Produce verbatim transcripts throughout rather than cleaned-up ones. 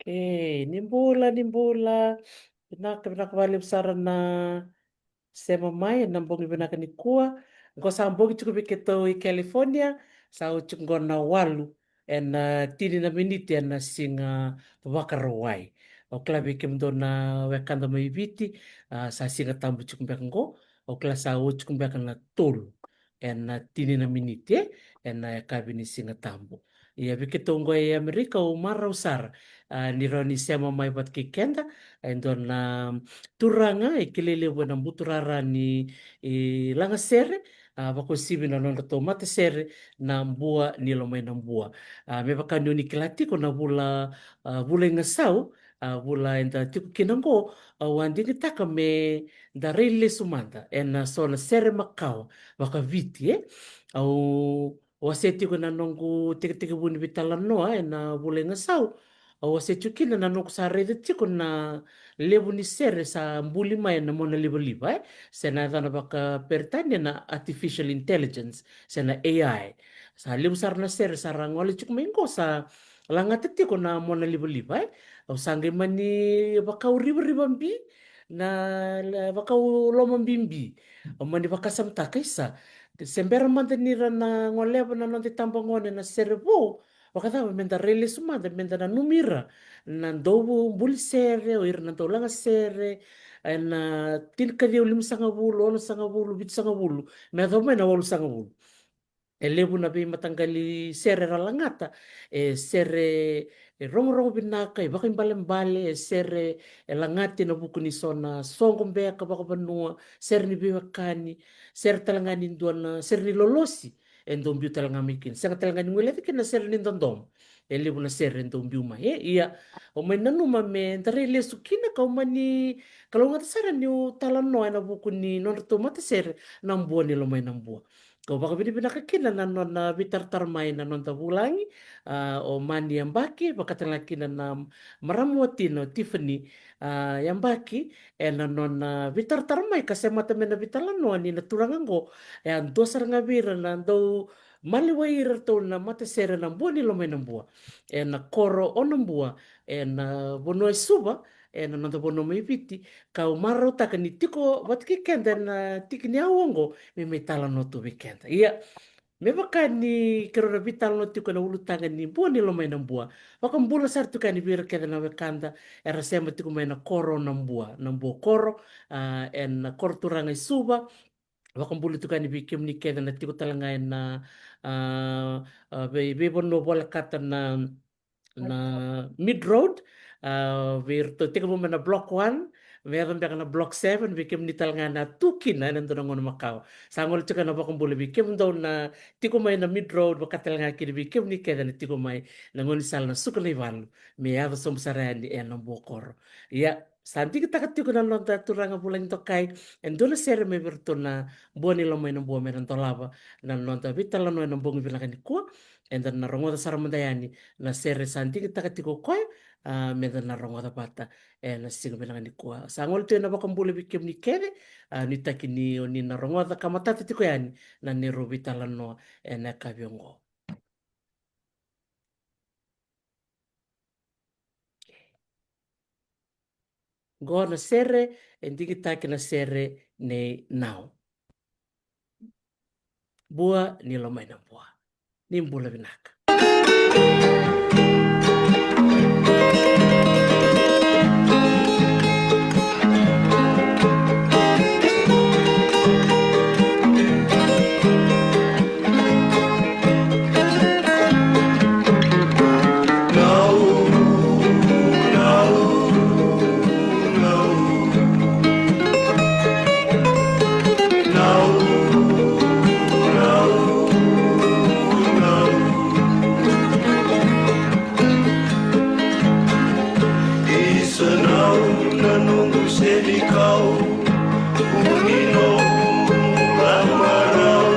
Okay, ni bula, ni bula. Vinaka, vinaka vakalevu sara na sema mai ena bogi vinaka nikua. Qo sa bogi tiko vei keitou i California, sa oti tiko qo na walu ena, ah, tini na miniti ena siga Vakarauwai. Au kila vei kemudou na wekada mai Viti, ah, sa Siga Tabu tiko beka qo. Au kila sa oti tiko beka na tolu ena tini na miniti, e, ena yakavi ni Siga Tabu. Ia vei keitou qo e Amerika, au marau sara, ah, ni rawa ni sema mai vata kei keda e dua na turaga e kilai levu ena buturara ni, e, lagasere, ah, vakauasivi na nodratou matasere na Bua ni Lomainabua. Ah, me vaka ni o ni kila tiko na vula, ah, vula i gasau, ah, vula eda tiko kina qo, au a digitaka me da rai lesu mada ena so na sere makawa vakaviti, e. Au wasea tiko na noqu tekitekivu ni veitalanoa ena vula i gasau. Au wasea tiko kina na noqu sa raica tiko na levu ni sere sa buli mai ena monalivaliva, e, se na yacana vakaperitania na artificial intelligence, se na A I. Sa levu sara na sere sa ra gole tiko mai qo sa lagata tiko na monalivaliva, e. Au sa qai mani vakaurivariva bi, na, na vakaulomabibitaki. Au mani vakasamataka, isa, se bera mada ni ra na goleva na noda itabagone na sere vou, vakacava me da rai lesu mada me da nanumi ira na dau buli sere, o ira na dau lagasere ena tinikaciwa, limasagavulu, onosagavulu, vitusagavulu me yacova mai na walusagavulu. E levu na veimataqali sere era lagata, e sere e rogorogo vinaka, e vakaibalebale, e sere e lagata ena vuku ni so na soqo beka vakavanua, sere ni veiwekani, sere tale ga ni dua na sere ni lolosi e dau biu tale ga mai kina. Sega tale ga ni guileca kina na sere ni dodomo. E levu na sere e dau biu mai, e. Ia, au mai nanuma me da rai lesu kina, kau mani kalougata sara niu talanoa ena vuku ni nodratou matasere na Bua ni Lomainabua. Kau vakavinavinaka kina na nona veitaratara mai na noda vulagi, ah, o Mani Yabaki, vakatale ga kina na marama watina o Tiffany, ah, Yabaki, ena nona veitaratara mai ka semata mai na veitalanoa ni na turaga qo e a dua sara ga vei ira na dau maliwai iratou na matasere na Bua ni Lomainabua ena koro o Nabua, ena vanua e Suva, ena noda vanua mai Viti. Kau marautaka ni tiko vata kei keda ena tiki ni aua oqo me mai talanoa tu vei keda. Ia, me vaka ni keirau na veitalanoa tiko ena ulutaga ni Bua ni Lomainabua, vakabula sara tiko yani vei ira kece na wekada era sema tiko mai na koro o Nabua, Nabua koro, ah, ena koro turaga i Suva. Vakabula tiko yani vei kemuni kece na tiko tale ga ena, ah, ah, vei, veivanua volekata na, na Mid Road, ah, vei iratou tekivu mai na Block One me yaco beka na Block Seven, vei kemuni tale ga na tu kina ena dua na gauna makawa. Sa gole tiko na vakabula vei kemudou na tiko mai na Mid Road, vaka tale ga kina vei kemuni kece na tiko mai na gaunisala na Suka na iValu me yaco sobu sara yani ena Nabua koro. Ia, sa digitaka tiko na noda turaga vulagi dokai e dua na sere mai vei iratou na Bua ni Lomainabua me na dolava na noda veitalanoa ena bogi vinaka nikua. Eda na rogoca sara mada yani na sere sa digitaka tiko o koya, ah, me da na rogoca vata ena siga vinaka nikua. Sa gole tu ena vakabula vei kemuni kece, ah, nuitaki ni o ni na rogoca ka matata tiko yani na neirau veitalanoa ena yakavi oqo. Qo na sere e digitaki na sere nei Nau. Bua ni Lomainabua. Ni bula vinaka. Na noqu senikau, uni noqu la marau,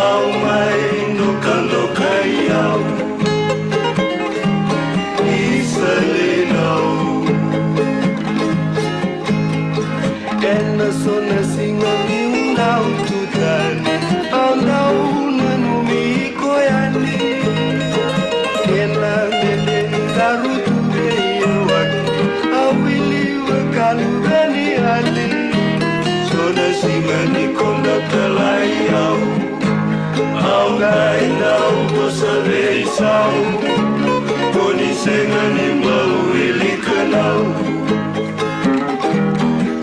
au mai dokadokai au, isa lei nau. Ena so na siga ni'u dau tu tani, au dau nanumi iko yani. Kena dede ni daru tu vei au, au wili vakaluve ni yali. So na siga ni koda talai au, au qai dau vosa veisau. Ko ni sega ni bau wilika nau,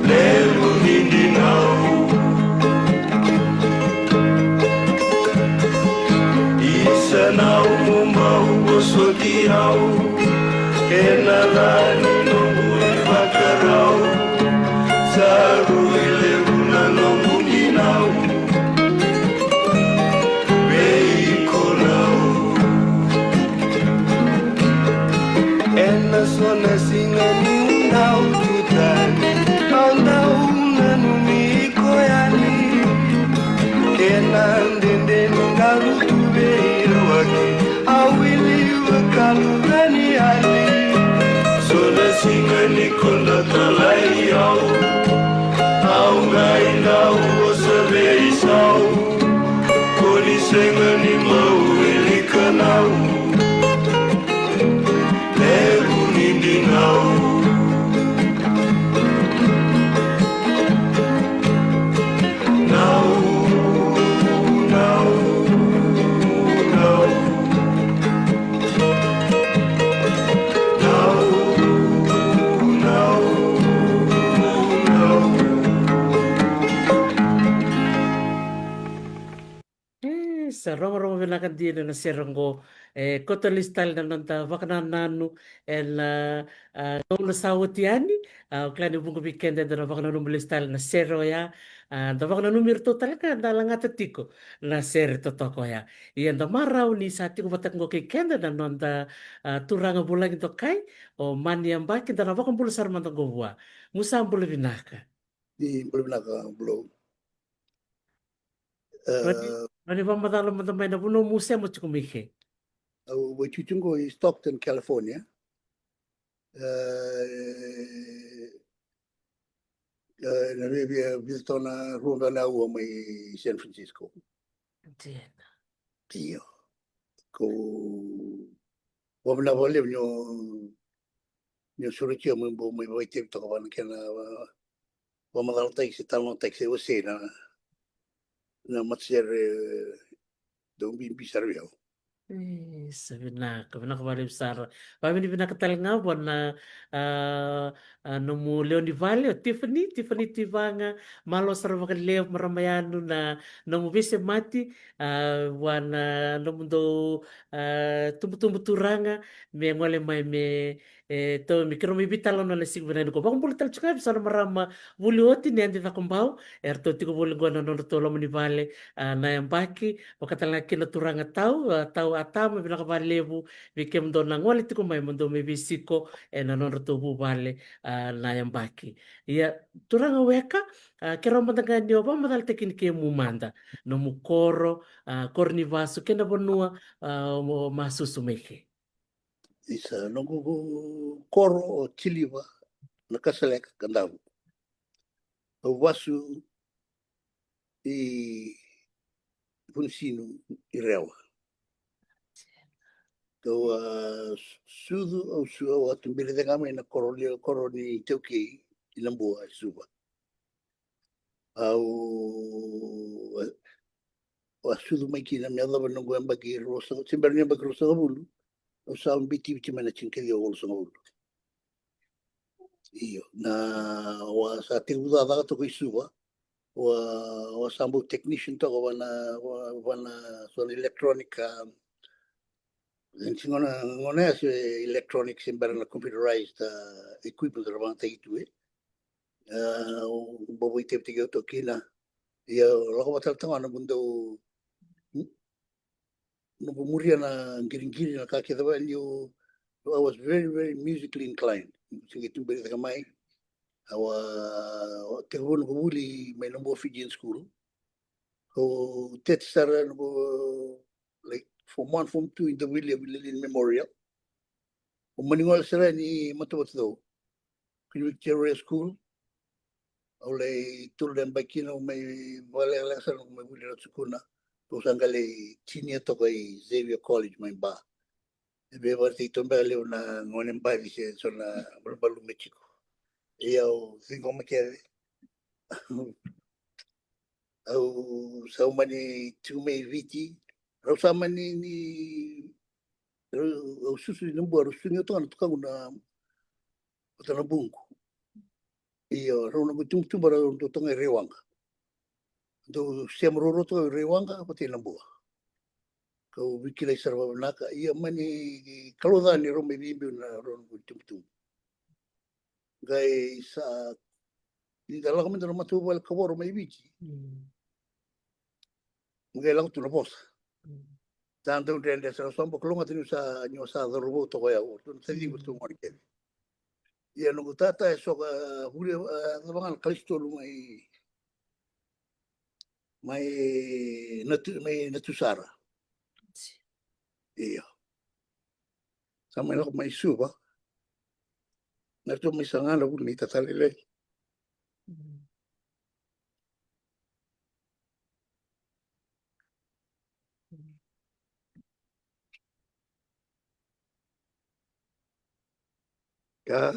levu ni dinau. Isa nau, mo bau vosoti au, kena la ni noqu ivakarau. Sa rui levu na noqu dinau vei iko nau. Ena so na siga ni'u dau tu tani, au dau nanumi iko yani. Kena dede ni daru tu vei au, au wili vakaluve ni yali. So na siga ni koda talai au, au qai dau vosa veisau. Ko ni sega ni bau wilika nau, levu ni dinau. Nau, nau, nau. Nau, nau, nau. E, sa rogorogo vinaka dina na sere oqo. E, koto lesu tale na noda vakanananu ena, a, gauna sa oti yani. A, au kila ni vuqa vei keda eda na vakananumi lesu tale na sere oya. A, da vakananumi iratou tale ka da lagata tiko na sere totoka oya. Ia da marau ni sa tiko vata oqo kei keda na noda, a, turaga vulagi dokai, o Mani Yabaki, da na vakabula sara mada oqo vua. Mu sa bula vinaka. Ni bula vinaka, bula. Mani, e, mani vakamacala mada mai na vanua mu sema tiko mai ke. Au vakaitikotiko i Stockton, California. E, e, na via, via, vica toka na rua ga na aua mai San Francisco. Dina. Io. Ko, au vinaka vakalevu niu, niu sureti au mai, bau mai vakaitavi toka vua na kena, a, vakamacalataki se talanoataki se wasei na, na matasere dau bibi sara vei au. Isa, vinaka, vinaka vakalevu sara. Vakavinavinaka tale ga vua na, a, a, nomu lewe ni vale, o Tiffany, Tiffany Tivaga, malo sara vakalevu marama yanu na nomu veisemati, a, vua na nomudou, a, tubutubu turaga, me gole mai me E, tou, me keirau mai veitalanoa na siga vinaka nikua. Vakabula tale tiko ga vei so na marama vuli oti ni Adi Cakobau, eratou tiko voli qo na nodratou loma ni vale, a, na Yabaki, vaka tale ga kina turaga tau, a, tau Atama, vinaka vakalevu vei kemudou na gole tiko mai mo dou mai veisiko ena nodratou vuvale, a, na Yabaki. Ia, turaga Weka, a, keirau mada ga ni o vakamacalataki ni kemu mada, nomu koro, a, koro ni vasu, kei na vanua, a, o masusu mai ke. Isa, noqu koro o Tiliva, Nakasaleka, Kadavu. Au vasu i Vunisinu, i Rewa. Au a sucu, au su, au a tuberi cake ga mai na koro, koro ni taukei i Nabua, i Suva. Au a, a sucu mai kina me yacova na noqu yabaki ruasagavulu, se bera ni yabaki ruasagavulu, au sa bitiviti mai na tinikaciwa walusagavulu. Io, na, au a sa tekivu cakacaka toka i Suva, au a, au a sa bau technician toka vua na, vua, vua na so na electronic, a, e, se gona, gona ya se electronic se bera na computerized, a, equipment era vakayagataki tu, e. A, au bau vakaitavitaki au toka kina. Ia, lako vata tale toka ga na noqu dau, noqu muria na qiriqiri, na ka kece vaka niu, I was very, very musically inclined. Sega tu beri taka mai. Au a tekivu noqu vuli mai Nabua Fijian School. Au tete sara noqu, like, form one, form two i Davuilevu, Lelean Memorial. Au mani gole sara yani Matavatucau, Queen Victoria School. Au lai tolu na yabaki kina, au mai vakalekaleka sara noqu mai vuli Ratu Sukuna. Au sa qai lai tinia toka i Xavier College mai Ba. E via vakaraitaka toka beka levu na gone baci se so na malumalumu e tiko. Ia au ciqoma kece. Au sa mani tiko mai Viti. Rau sa mani ni, rau, au susu i Nabua, rau susugi au toka na tukaqu na, vata na buqu. Ia rau na qai tubutubu, rau dau toka i Raiwaqa. Dau sema ruarua toka i Raiwaqa vata i Nabua. Kau veikilai sara vakavinaka. Ia mani kalouca ni rau mai veibiu na rau na qai tubutubu. Qai sa, ni da lako mai dua na matavuvale kavoro mai Viti. Mm. Qai lako tu na vosa. Mm. Sa dau dredre sara, sa bau kalougata niu sa, niu sa cauravou toka o yau, o ratou na taciqu, mm, ratou gone kece. Ia noqu tata e soka, vuli, e, cava ga na kalasi tolu mai, mai Natu, mai Natusara. Io. Sa mai lako mai Suva. Na ratou mai saga na vuli nei tata lailai. Mm. Ka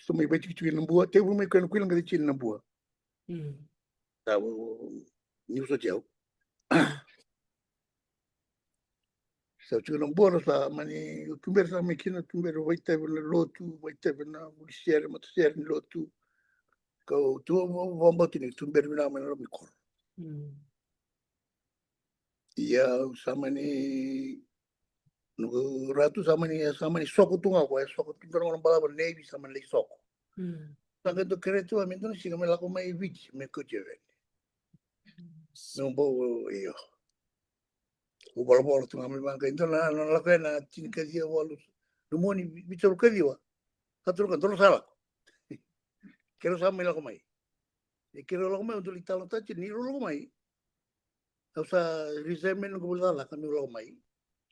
sa mai vaitikitiki na Nabua, tevu mai koya na kuila qai tini na Nabua. Mm. Sa, o, niu sa tiko. Sa tiko na Nabua, sa mani tuberi sa mai kina, tuberi vakaitavi na lotu, vakaitavi na vuli sere, matasere ni lotu. Kau tu va, va, vabauti ni tuberi vinaka mai na loma ni koro. Mm. Ia au sa mani, noqu ratu sa mani, sa mani soko tu ga o koya, soko tu ga na gauna balava na neivi, sa mani lai soko. Mm. Sa qai dau kerea tu ga me dua na siga me lako mai Viti, me kauti au yani. Mm. Meu bau, io. Au volavola tu ga mai vaqo, e dua na, na lako ena tinikaciwa, walu, na mua ni vitusagavulu kaciwa. Sa tu ga, dou sa lako. Keirau sa mai lako mai. E keirau lako mai, au dau lai talanoataka tiko, ni rau lako mai. Au sa resign mai noqu vuli cakacaka meu lako mai.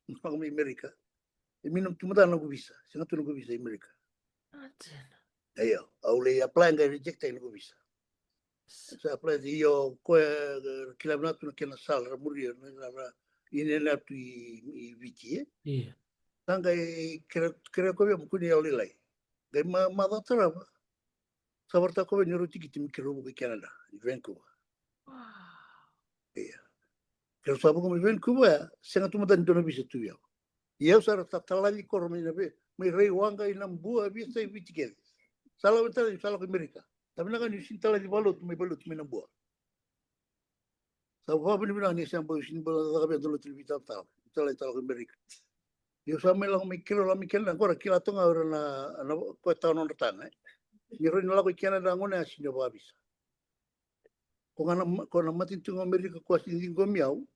Lako mai Amerika. E minimum tu mada noqu visa. Sega tu noqu visa i Amerika. A, dina. Io, au lai apply, qai reject ai noqu visa. Sa apply, io, koya, e, kila vinaka tu na kena sala ra muria, na, na, na, in and out i, i Viti, e? Io. Sa qai kerea, kerea o koya vei au mo kua ni yalolailai. Qai ma, macawa tarava. Sa vakaraitaka o koya vei au ni rau tikiti me keirau vuka i Canada, i Vancouver. Wow. Ia. Keirau sa vuka mai Vancouver ya, sega tu mada ni dua na visa tu vei au. Ia au sa ra ta, talaci koro mai na vei, mai Raiwaqa i Nabua, via sa i Viti kece. Sa lako talaci, sa lako i Amerika. Sa vinaka niu sega ni talaci vakalotu mai, vakalotu mai Nabua. Sa vakavinavinaka ni sega bau, sega bau caka vei au na lotu ni veitalatala. Talaci, talaci i Amerika. Ia au sa mai lako mai, keirau lako mai Canada, qori kila toka ga o ira na, na, koya tawa nodra taga, e. Ni rau na lako i Canada gona ya, sega ni vakavisa. Ko ga na ma-, ko na matanitu ga o Amerika ko a sega ni ciqomi au.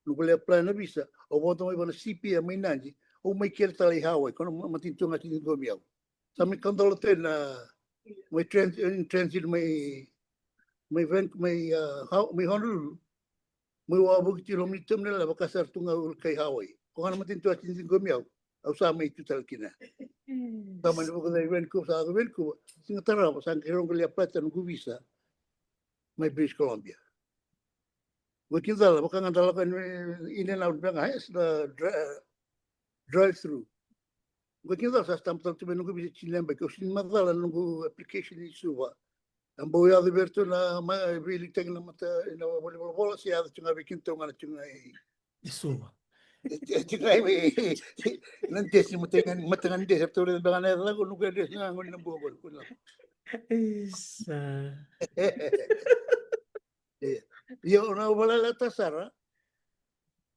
Noqu lai apply na visa, au vodo mai vua na C P A mai Nadi, au mai kere tale i Hawaii, ko na ma-, matanitu ga sega ni ciqomi au. Sa mai kaudola tu na, mai trans-, in transit mai, mai Van-, mai, a, Hau-, mai Honolulu. Mai wavoki tu i loma ni terminal, vaka sara tu ga au kai Hawaii. Ko ga na matanitu a sega ni ciqomi au, au sa mai tu tale kina. Mm. Sa mani vuka i Vancouver, sa lako i Vancouver. Siga tarava, sa qai rau qai lai apply tale noqu visa mai British Columbia. Qo kina cala, vaka ga da lako in and out beka ga, e, sa da dri-, drive through. Qo kina cala sa stamp tale tu mai noqu visa, tini na yabaki, au sega ni macala noqu application i Suva. A bau yaco vei iratou na ma-, veiliutaki na mata, na valenivolavola, se yaco tu ga vei kedatou ga na tu ga i, i Suva. E, e, tu ga i, na desi, mataqali, mataqali desi, ratou raica beka na yaca qo, noqu address ga qo ni Nabua qo, qo na. Isa. Ia. Ia, au na valavala sara.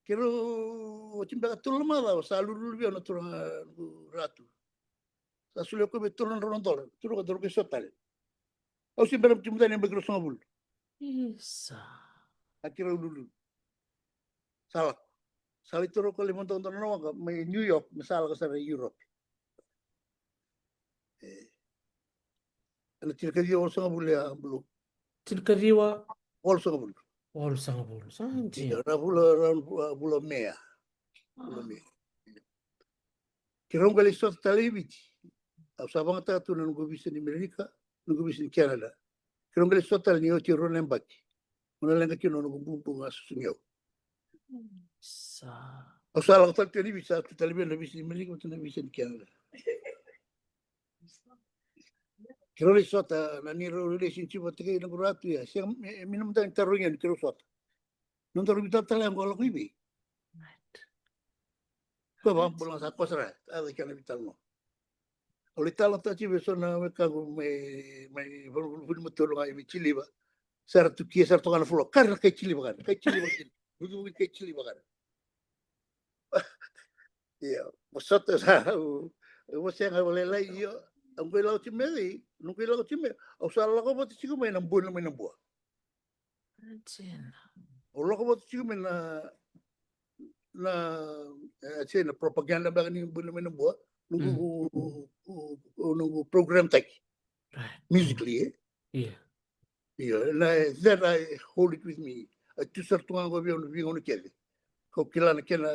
Keirau oti beka tolu na macawa, sa lululu vei au na turaga, noqu ratu. Sa solia o koya vei tolu na drau na dola, turaga, daru qai so tale. Au se bera tu mada ni yabaki ruasagavulu. Isa. A keirau lululu. Sa lako. Sa lai toro ko lai vodo dona na waqa mai New York me sa lako sara i Europe. E, ena tinikaciwa walusagavulu ya, Blue. Tinikaciwa? Walusagavulu. Walusagavulu. Sa dina. Io, na vula, na vula, vula Me ya. Vula Me. Keirau qai lai sota tale i Viti. Au sa vagataka tu na noqu visa ni Amerika, noqu visa ni Canada. Keirau qai lai sota tale ni oti e rua na yabaki. Au na leqa kina na noqu bubu ga susugi au. Sa. Au sa lako tale tu yani Viti, sa tu tale vei na visa ni Amerika, tu na visa ni Canada. Keirau lai sota, na neirau relationship vata kei noqu ratu ya. Sega, e, e, mi na mada ni tarogi yani keirau sota. Nodaru veitalanoa tale qo, lako i vei? Right. Ko va, bula sa kosa ra, a, kena veitalanoa. Au lai talanoataka tiko vei so na wekaqu mai, mai Vunimatolu ga i Viti Liva. Sa ra tu kia, sa ra toka na floor. Kari na kai Viti Liva kari, kai Viti Liva kari. Vukivuki kai Viti Liva kari. Ia, au sota sa, au, au sega vakalailai, io. Au qai lako tiko mai, au qai lako tiko mai. Au sa lako vata tiko mai na Bua ni Lomainabua. Au lako vata tiko mai na, na, e, se na propaganda beka ni Bua ni Lomainabua. Noqu, noqu program taki. Right. Musically, e? Ia. Io, na, that I hold it with me. A tu sara tu ga qo vei au na veigauna kece. Kau kila na kena,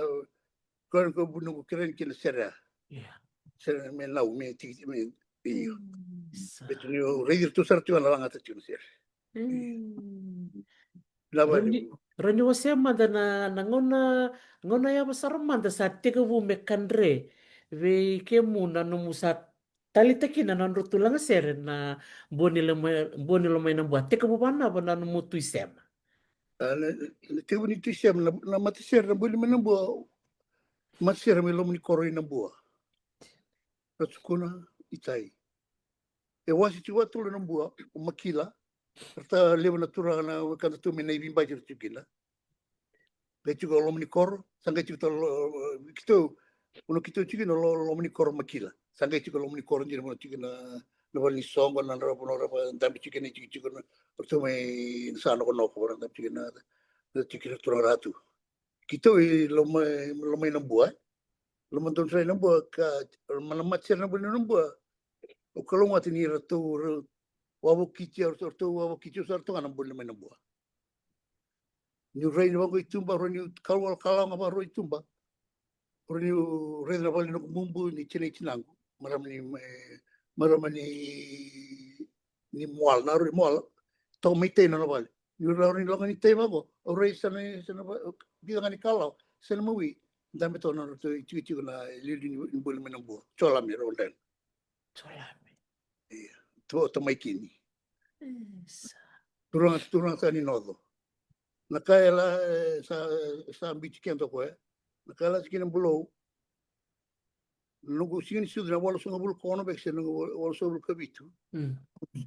kau, kau bu noqu kila na kena sere. Ia. Sere me nau, me tiki, me, io. Sa. Betu ni au raici iratou sara tu ga na lagata tu na sere. Na vale. Rawa ni wasea mada na, na gauna, gauna yawa sara mada sa tekivu me kadre vei kemu na nomu sa taleitaka kina na nodratou lagasere na Bua ni Loma, Bua ni Lomainabua. Tekivu vanava na nomu tu i sema? A, na, na tekivu ni tu i sema, na, na matasere na Bua ni Lomainabua, matasere mai loma ni koro i Nabua. Na tukuna i tai. E wase tiko vakatolu na Bua, o Makila. Rata levu na turaga na wekadatou mai Naiveibati ra tiko kina. Qai tiko loma ni koro, sa qai tiko tale, keitou, ono keitou tiko kina lo, loma ni koro Makila. Sa qai tiko loma ni koro dina, ono tiko na, na vale ni soqo, na drava, na drava, dabe tiko kina, tiko, tiko na, ratou mai sa nokonoko, ra dabe tiko na, na tiko kina turaga ratu. Keitou i loma, Lomainabua, e. Lomadonu sara i Nabua, ka, ma na matasere na Bua ni Nabua. Au kalougata ni ratou, ra, wavokiti, ratou, ratou wavokiti, au sa ratou ga na Bua ni Lomainabua. Niu rai ni vaqo i tuba, rau niu kalawa, kalawa ga vaqo i tuba. Rau niu raica na vale ni noqu bubu ni tina i tinaqu. Marama ni, e, marama ni, ni Moala, na rau ni Moala. Toka mai tai na nona vale. Niu rau ni lako ni tai vaqo. Au rai sa na, sa na va, vica ga ni kalawa. Sa na mawi. Dabe toka na ratou i tikotiko na iliuliu ni Bua ni Lomainabua. Jolami rau dena. Jolami. Ia, tu o Tamaikini. Isa. Turaga, turaga sa ni noco. Na ka e la, e, sa, sa biuti keda o koya. Na ka e la tiko kina Bulou. Noqu siga ni sucu na walusagavulu ka ono beka se noqu walusagavulu ka vitu. Mm.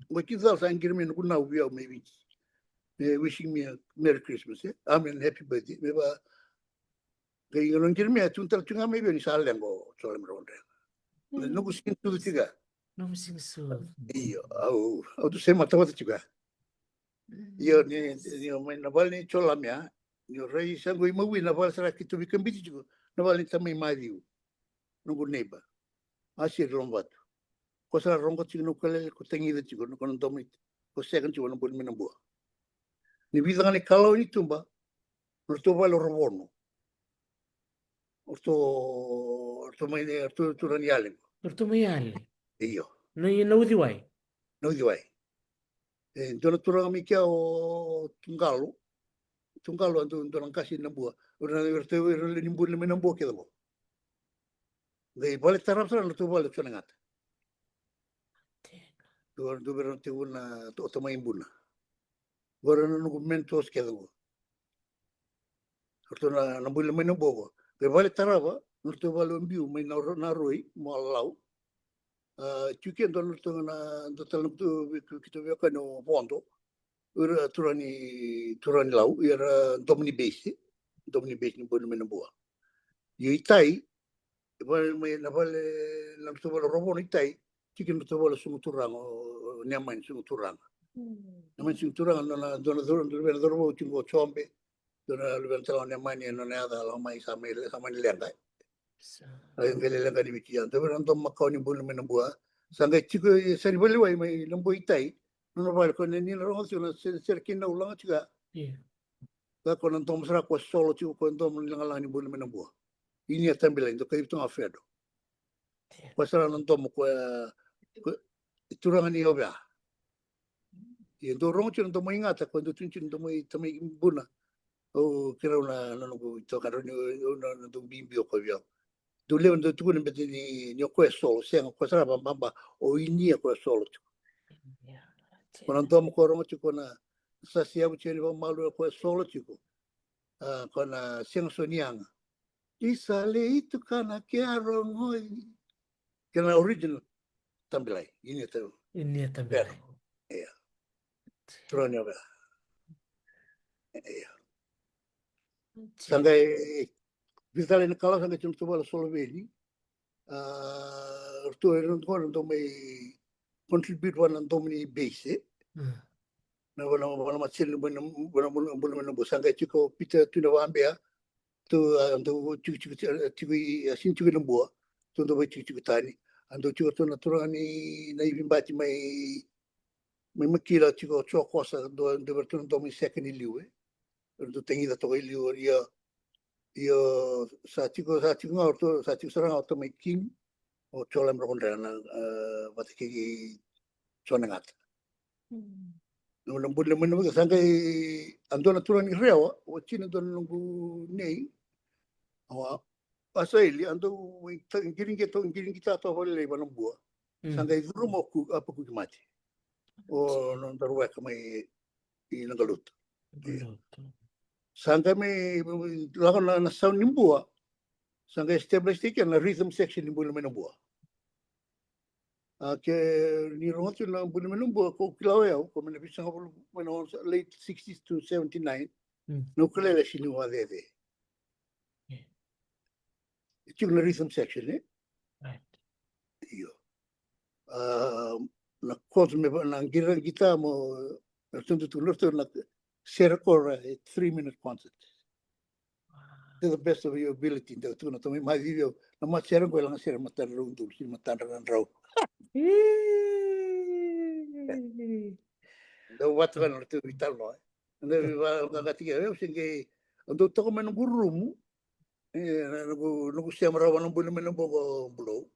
Qo kina cala sa qiri mai noqu nau vei au mai Viti. E, wishing me a Merry Christmas, e? I mean, happy birthday. Me va, qai noqu qiri mai, a tukuna tale tiko ga mai vei au ni sa leqa o Jolami Rawadrega. Mm. Noqu siga ni sucu tiko ga. Nomu siga ni sucu. Io, au, au tu se matavata tiko ga. Mm. Io, ni, ni, mai na vale ni Jolami ya, ni rai sa qo i mawi na vale sara keitou veikabiti tiko, na vale ni tamai Maciu. Noqu neighbor. A siri Lomavatu. Ko sa rogo tiko na ukulele, ko tagica tiko, ko na domo, ko sega tiko na Bua ni Lomainabua. Ni vica ga na ikalawa ni tuba, na ratou vale o Rovono. O ratou, o ratou mai, o ratou turaga ni Yale. O ratou mai Yale. Io. Na, na Uciwai. Na Uciwai. E, dua na turaga mai kea o Tuqalo. Tuqalo a dua, dua na qase ni Nabua. O ira na, o ira na lewe ni Bua ni Lomainabua kece qo. Qai vale tarava sara na ratou vale o Tionagata. Dua, dua vei ira na tekivu na to-, o Tamai Buna. Qo ira na noqu mentors kece qo. O ratou na, na Bua ni Lomainabua qo. Qai vale tarava na ratou vale o Biu mai na ro-, na Roi, Moala, Lau. A, tiko kina dua na ratou na, dua tale na keitou, keitou veiwekani o Vodo. O ira turaga ni, turaga ni Lau, o ira domo ni base, domo ni base ni Bua ni Lomainabua. Io i tai, vale mai na vale, na ratou vale o Rovono i tai, tiko kina ratou vale o Sugu Turaga, o, o Niamani Sugu Turaga. Mm. Niamani Sugu Turaga, na, na, dua na cauravou, dua na cauravou tiko qo o Jobe. Dua na luvena tale ga o Nemani, e nona yaca, lako mai sa mai, sa mai leqa. Sa. Ai qai leqa ni Viti ya. Dua vei ira na domo makawa ni bula mai Nabua. Sa qai tiko e sa ni valewai mai Nabua i tai. Nona vale ko na ni na rogo tiko na se-, sere kei na ulaga tiko ya. Ia. Ka ko na domo sara ko solo tiko ko domo ni lagalaga ni bula mai Nabua. Ini a tabilai, dua kacivi toga Fedo. Ko sara na domo ko, ko turaga ni Ovea. Ia dou rogo tiko na domo i Gata, ko dou tuni tiko na domo i Tamai Buna. O kirau na, na noqu itokadra ni, o, na, na dou bibi o koya vei au. Dou levu na dou tukuna bete ni, ni o koya solo, sega, ko sara vababa, o inia ko solo tiko. Ia. Ko na domo ko rogo tiko na sa siavu tiko ni vamalu o koya solo tiko. A, ko na sega so ni yaga. Isa le itu kana ke a rogoi. Kena original tabilai, ini a tabilai. Ini a tabilai. Ia. Turaga ni Ovea. Ia. Sa qai, vica tale na kalawa sa qai tiko na tuvale Soloveli. A, ratou e ratou qo ratou mai contribute vua na domo ni base. Mm. Na vua na, vua na matasere ni bula, vua na bula, bula mai Nabua. Sa qai tiko Pita Tui Navabea. Tu, a, dou tiko, tiko, tiko, tiko i, a, sini tiko i Nabua. Tu dou vai tiko, tiko tani. A dou tiko tu na turaga ni na ivi bati mai, mai Makila tiko o Joe Kosa, dou, dou vei ratou na domo i seka ni liu, e. Ratou tagica toka i liu, ia, ia, sa tiko, sa tiko ga o ratou, sa tiko sara ga o Tamai King, o Joe Lami Rokodrega, a, vata kei Joe Nagata. Mm. Na, na bula mai na vaka sa qai a dua na turaga ni Rewa, o tina dua na noqu nei, a, a sa ili, a dau qiriqita, qiriqita toka vakalelei vua Nabua. Mm. Sa qai curuma o Ku-, a Pakuki Mate. O nodaru weka mai i Naqalutu. Naqalutu. Sa qai mai, mai lako na, na sound ni Bua. Sa qai establish tiko na rhythm section ni bula mai Nabua. A ke ni rogo tu na bula mai Nabua, ko kila o yau, ko mai na visagavulu, mai na late sixties to seventy-nine. Mm. Na ukulele sini wacece. Yeah. E tiko na rhythm section, e? Right. Io. A, na chords me va-, na qiri gita mo, na tundu tu, na tu, na sere kora e three minute concert. Wow. To the best of your ability, da tukuna Tamai Maciu, na matasere qo e lagasere matadra rau dulu, sini matadra na drau. Ii. Da vata ga na tu vital no, e. Da va, ga, ga tiki, e, se qai, au dau toka mai noqu rumu, e, na, noqu, noqu sema rawa na bula mai na boqo bulou.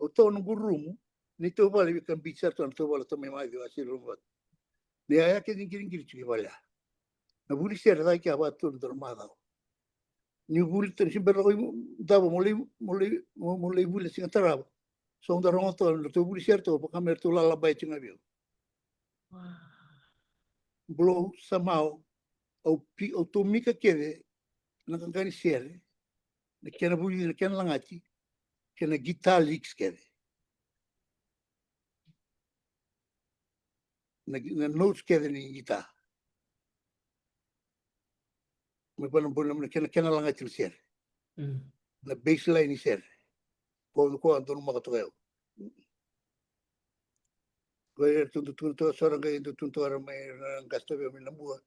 Au toka noqu rumu, ni tau vale vei ka bici sara tu na tau vale Tamai Maciu, a siri rumu vata. Ni yaya kece ni qiriqiri tiko i vale ya. Na vuli sere cake a vatu na dua na macawa. Ni vuli tani si bera lako i davo mo lai, mo lai, mo, mo lai vuli na siga tarava. So da rogo toka na ratou vuli sere toka, vaka me ratou lalabai tiko ga vei au. Wow. Bulou, somehow, au pi-, au tomika kece na qaqa ni sere, na kena vuli, na kena lagati, kena guitar licks kece. Na, na notes kece ni guitar. Me vana bula na kena, kena lagati ni sere. Mm. Na baseline ni sere. Ko, ko a donumaka toka yau. Ko e ratou tukuna toka, so ra qai tukuna toka ra mai na qase tauvi mai Nabua.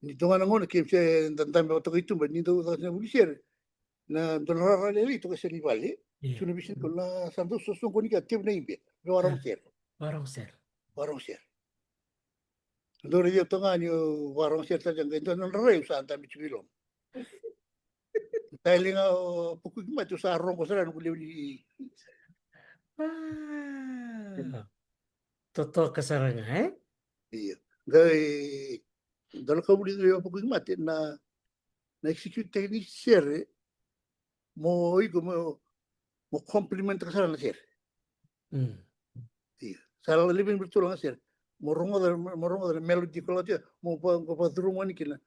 Ni toka na gauna kemuni se da dabe vata toka i tuba, ni dau caka na vuli sere. Na dua na rara lailai toka e sere ni vale. Io. Tukuna vei sere ni kau na sa dau sosoqoni ka tevu na ibe. Vei varogo sere. Varogo sere. Varogo sere. Dau raici au toka ga niu varogo sere tale ga, dua na rara au sa dabe tiko i loma. Tale ga o Pakuki Mate, au sa rogo sara noqu lewe ni. Ah. Totoka sara ga, e? Io. Qai, dua na ka vulica o Pakuki Mate, na, na execute ni sere, mo iko, mo, mo complement ka sara na sere. Mm. Io. Sa lala living virtual na sere. Mo rogoca, mo rogoca na melody ko lako tiko, mo va, mo vacuruma ni kina.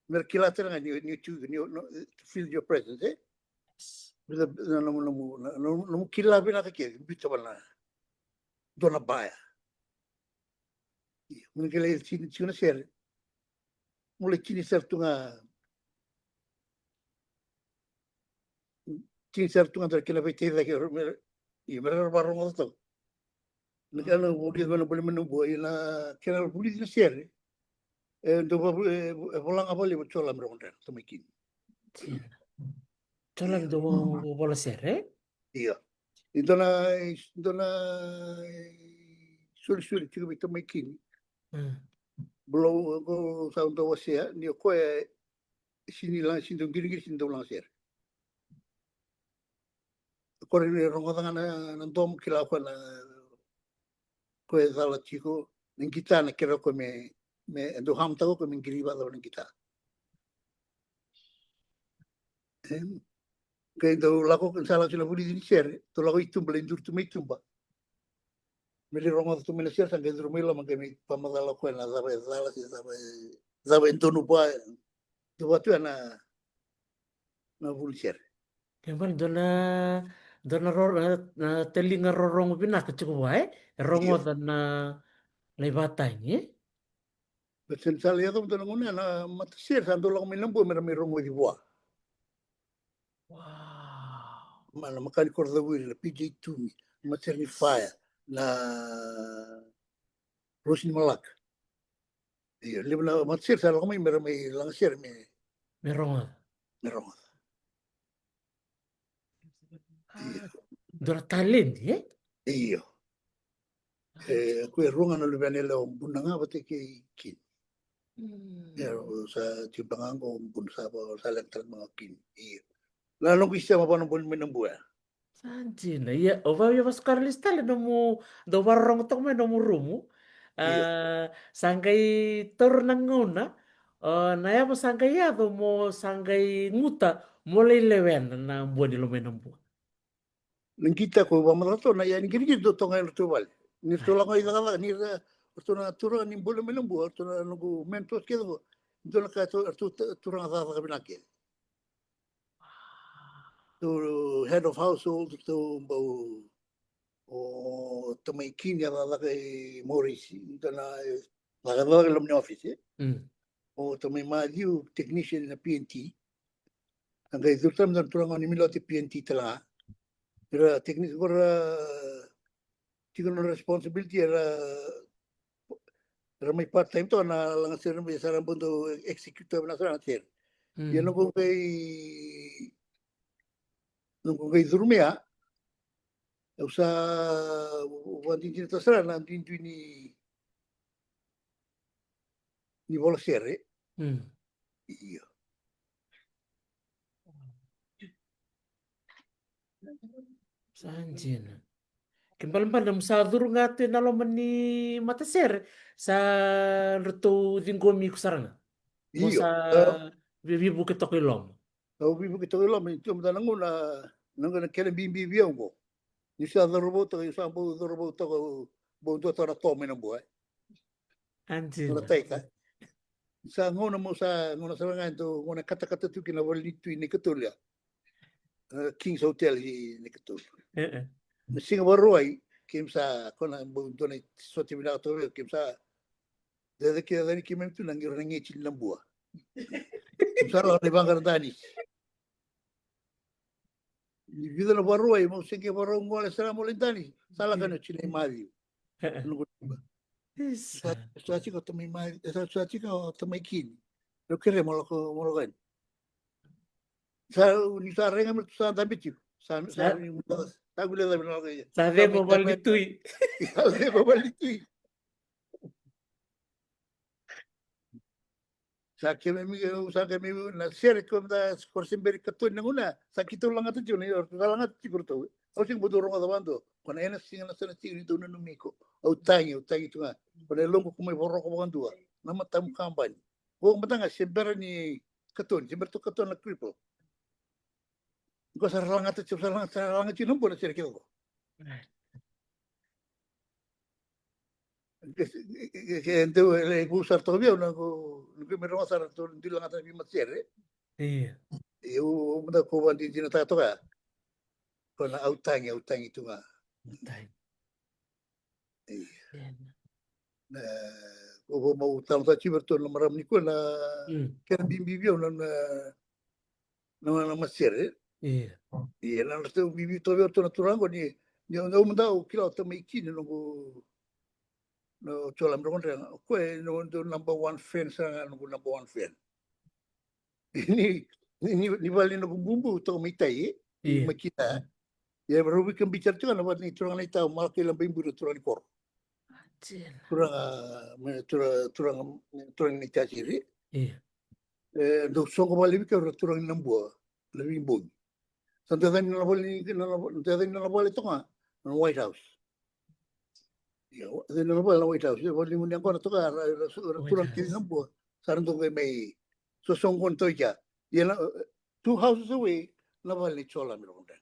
Me ra kila tale ga ni, ni tu, ni, no, to feel your presence, e? Yes. Bila, na, na, na, na, na, na, na kila vinaka ke, biuta vana. Dua na baya. Io, mo na kila e tini, tini na sere. Mo lai tini sara tu ga. Tini sara tu ga dua na kena veitacaki, me ra, io, me ra varogoca toka. Na kena vulici vei na bula mai Nabua, io na kena vulici na sere. E dau va e vola ga vale va Jola me rogo dra na tamai kini. Jola me dau vola sere. Ia. I dua na i dua na i solisoli tiko vei tamai kini. Bula ko sa dau wasea ni o koya e sini laga sini dau qiriqiri sini dau laga sere. Ko re ni rogoca ga na domo kila ko na ko e cala tiko na qita na kere ko me me e dau hamtako ko me qiri vacava na qita. Em, ke dau lako ke sa lako sina vulici ni sere dau lako i tuba lai duri tu mai tuba. Me li rogoca tu mai na sere sa qai duru mai loma qai me pamacala ko e na cava e cala se cava e cava e donu vua. Dua vatu e na na vuli sere. Ke bale dua na dua na ro na taliga rorogo vinaka tiko vua e e rogoca na na ivatagi e. But sen sa lai yaco dua na gauna na matasere sa dau lako mai na bua me ra mai rogoci vua. Ma na makani koro cavuri na P J Tumi na matasere ni faya na Rosi ni Malaka. Io, levu na matasere sa lako mai me ra mai laga sere me me rogoca. Me rogoca. Io. Dua na taledi e? Io. E, ko e rua ga na luvena e lewa Buna ga vata kei Kini. Ia sa tiba ga qo Buna sa va sa leqa tale ga Kini. Io. Na noqu isema vana boli mai na bua. Sa dina ia o vau ia vasukara lesu tale nomu dau varorogo toka mai nomu rumu. A, sa qai taura na gauna o na yava sa qai yaco mo sa qai guta mo lai lewena na bua ni lomai na bua. Na qita ko vamacala toka na ia ni qiriqiri dau toka ga e ratou vale ni ratou lako i cakacaka ni ratou na turaga ni bole mai na bua ratou na noqu mentors kece ko dua na ka ratou turaga cakacaka vinaka kece. Ratou head of household ratou bau o tamai Kini a cakacaka i Morisi dua na cakacaka i loma ni office e. O tamai Matthew technician na P and T. A qai curu tale me dua na turaga ni Milote P and T tale ga. Era technician ko ra tiko na responsibility era era mai part time toka na lagasere mai sa ra bau dau execute toka vinaka sara na sere. Ia noqu qai noqu qai curu mai a au sa vakadinadinataka sara na duidui ni ni vola sere. Io. Sa dina. Ke balebale mo sa curu ga tu ena loma ni matasere sa ratou ciqomi iko sara ga. Mo sa vivuke toka i loma. Au vivuke toka i loma ni tu mada na gauna na gauna kena bibi vei au qo. Ni sa cauravou toka, ni sa bau cauravou toka, bau dua toka na to mai na bua e. Sa gauna mo sa gauna sara ga e dau gauna katakata tu kina vale ni tui na ikatolu ya. Kings Hotel i na ikatolu. Na siga Vakarauwai keimami sa kona bau dua na sote vinaka toka vei keimami sa cecekece yani keimami tu na qira na geti ni na bua. Keimami sa lako na ivaqara danisi. Ni vica na Vakarauwai mau se qai vakarau gole sara mo lai danisi sa lako yani o tinai Maciu. Sa tiko tamai Maciu sa tiko tamai Kini. Rau kere mo lako mo lako yani. Sa ni sa rega me tu sa dabe tiko. Sa sa ni sa gule dabe na lako ia. Sa cema vale ni tui. Sa cema vale ni tui. Sa keimami sa keimami na sere ko da koro se beri katoni na gauna sa keitou lagata tiko na iratou sa lagata tiko ratou. Au sega bau dau rogoca vakadua ko na ena siga na sana siga ni dau nanumi iko. Au tagi au tagi tu ga ko na iloqu ko mai voroko vakadua na matamu kabani. Ko mata ga se bera ni katoni se bera tu katoni na cripple. Ko sa lagata tiko sa lagata tiko na bua na sere kece ko. Ke deu e lai vou sara toka vei au na ko na ko me rogo sara to dui lagata na veimatasere. Ia. Ia u mada ko vadinadinataka toka ya. Ko na au tagi au tagi tu ga. Ia. Na ko vo mau talo sa tiver to na marama ni ko na kena bibi vei au na na na matasere. Ia. Ia na ratou bibi toka vei au ratou na turaga ni ni au mada au kila o tamai Kini na noqu na Joe Lami Rokodrega, o koya e noqu number one fan sara ga, noqu number one fan. Ni, ni, ni, ni vale ni noqu bubu toka mai tai, e? Io. Mai Kita. Ia, rau veikabiti sara tiko na vale ni turaga naita o Malakai Labaiburi, turaga ni koro. Turaga, me, tura-, turaga, turaga ni Tasiri. Io. E, dau soqo vale vei keirau na turaga ni Nabua, na veibogi. Sa dau yaco yani na vale ni, na, na, dau yaco yani na vale toka, na White House. Io, dau yaco yani na vale na White House. Io, vale ni gone yaqona toka, ra, ra, ra, ra turaga kece na Nabua. Sa ra dau qai mai sosoqo toka i kea. Ia na, e, two houses away, na vale ni Joe Lami Rokodrega.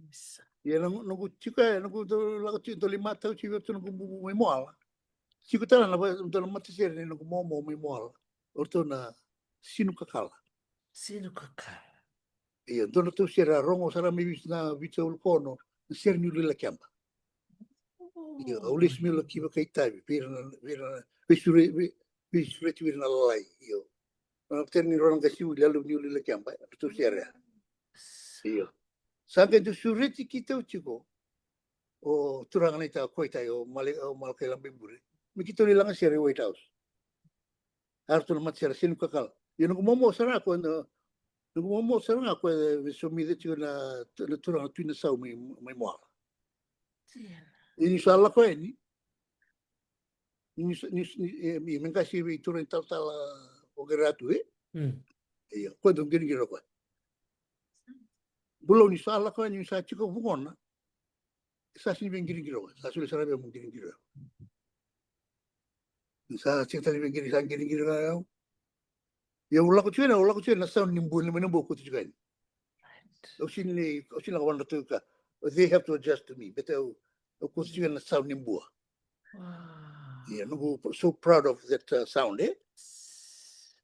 Isa. Ia na, noqu tiko, e, noqu dau lako tiko, dau lai matau tiko vei ratou noqu bubu mai Moala. Tiko tale na va-, dua na matasere nei noqu momo mai Moala. O ratou na Sinu Kakala. Sinu Kakala. Io, dua na ratou sere a rogo sara mai Viti, na Viti sa ulukona, na sere ni Uluilakeba. Io, au lesu mai Lokiva ka itavi, vei ira na, vei ira na, veisureti, vei, veisureti vei ira na lalai, io. Na tere ni rua na qasenivuli, yalo ni Uluilakeba, ratou sere. Io. Sa qai dau sureti keitou tiko o turaga naita, o koya i tai, o Male-, o Malakai Labaiburi. Me keitou lai lagasere i White House. A ratou na matasere Sinu Kakala. Ia noqu momo sara ga koya, na, noqu momo sara ga koya e somica tiko na, na turaga na Tui Nasau mai, mai Moala. Ia ni sa lako yani, ni sa, ni, ni, e, me qase vei turaga ni talatala o Qeratu, e? Mm. Ia, koya dau qiriqiri o koya. Bulou, ni sa lako yani, ni sa tiko vugona, sa sega ni via qiriqiri o koya, sa solia sara vei au meu qiriqiri o koya. Ni sa sega tale ni via qiri, sa qiriqiri ga o yau. Ia au lako tiko yani, au lako tiko yani na sound ni bua, ni mai na bua au kauta tiko yani. Au sega ni, au sega ni lako vanadratou ka. They have to adjust to me. Baleta au, au kauta tiko yani na sound ni bua. Wow. Ia, noqu so proud of that, uh, sound, e?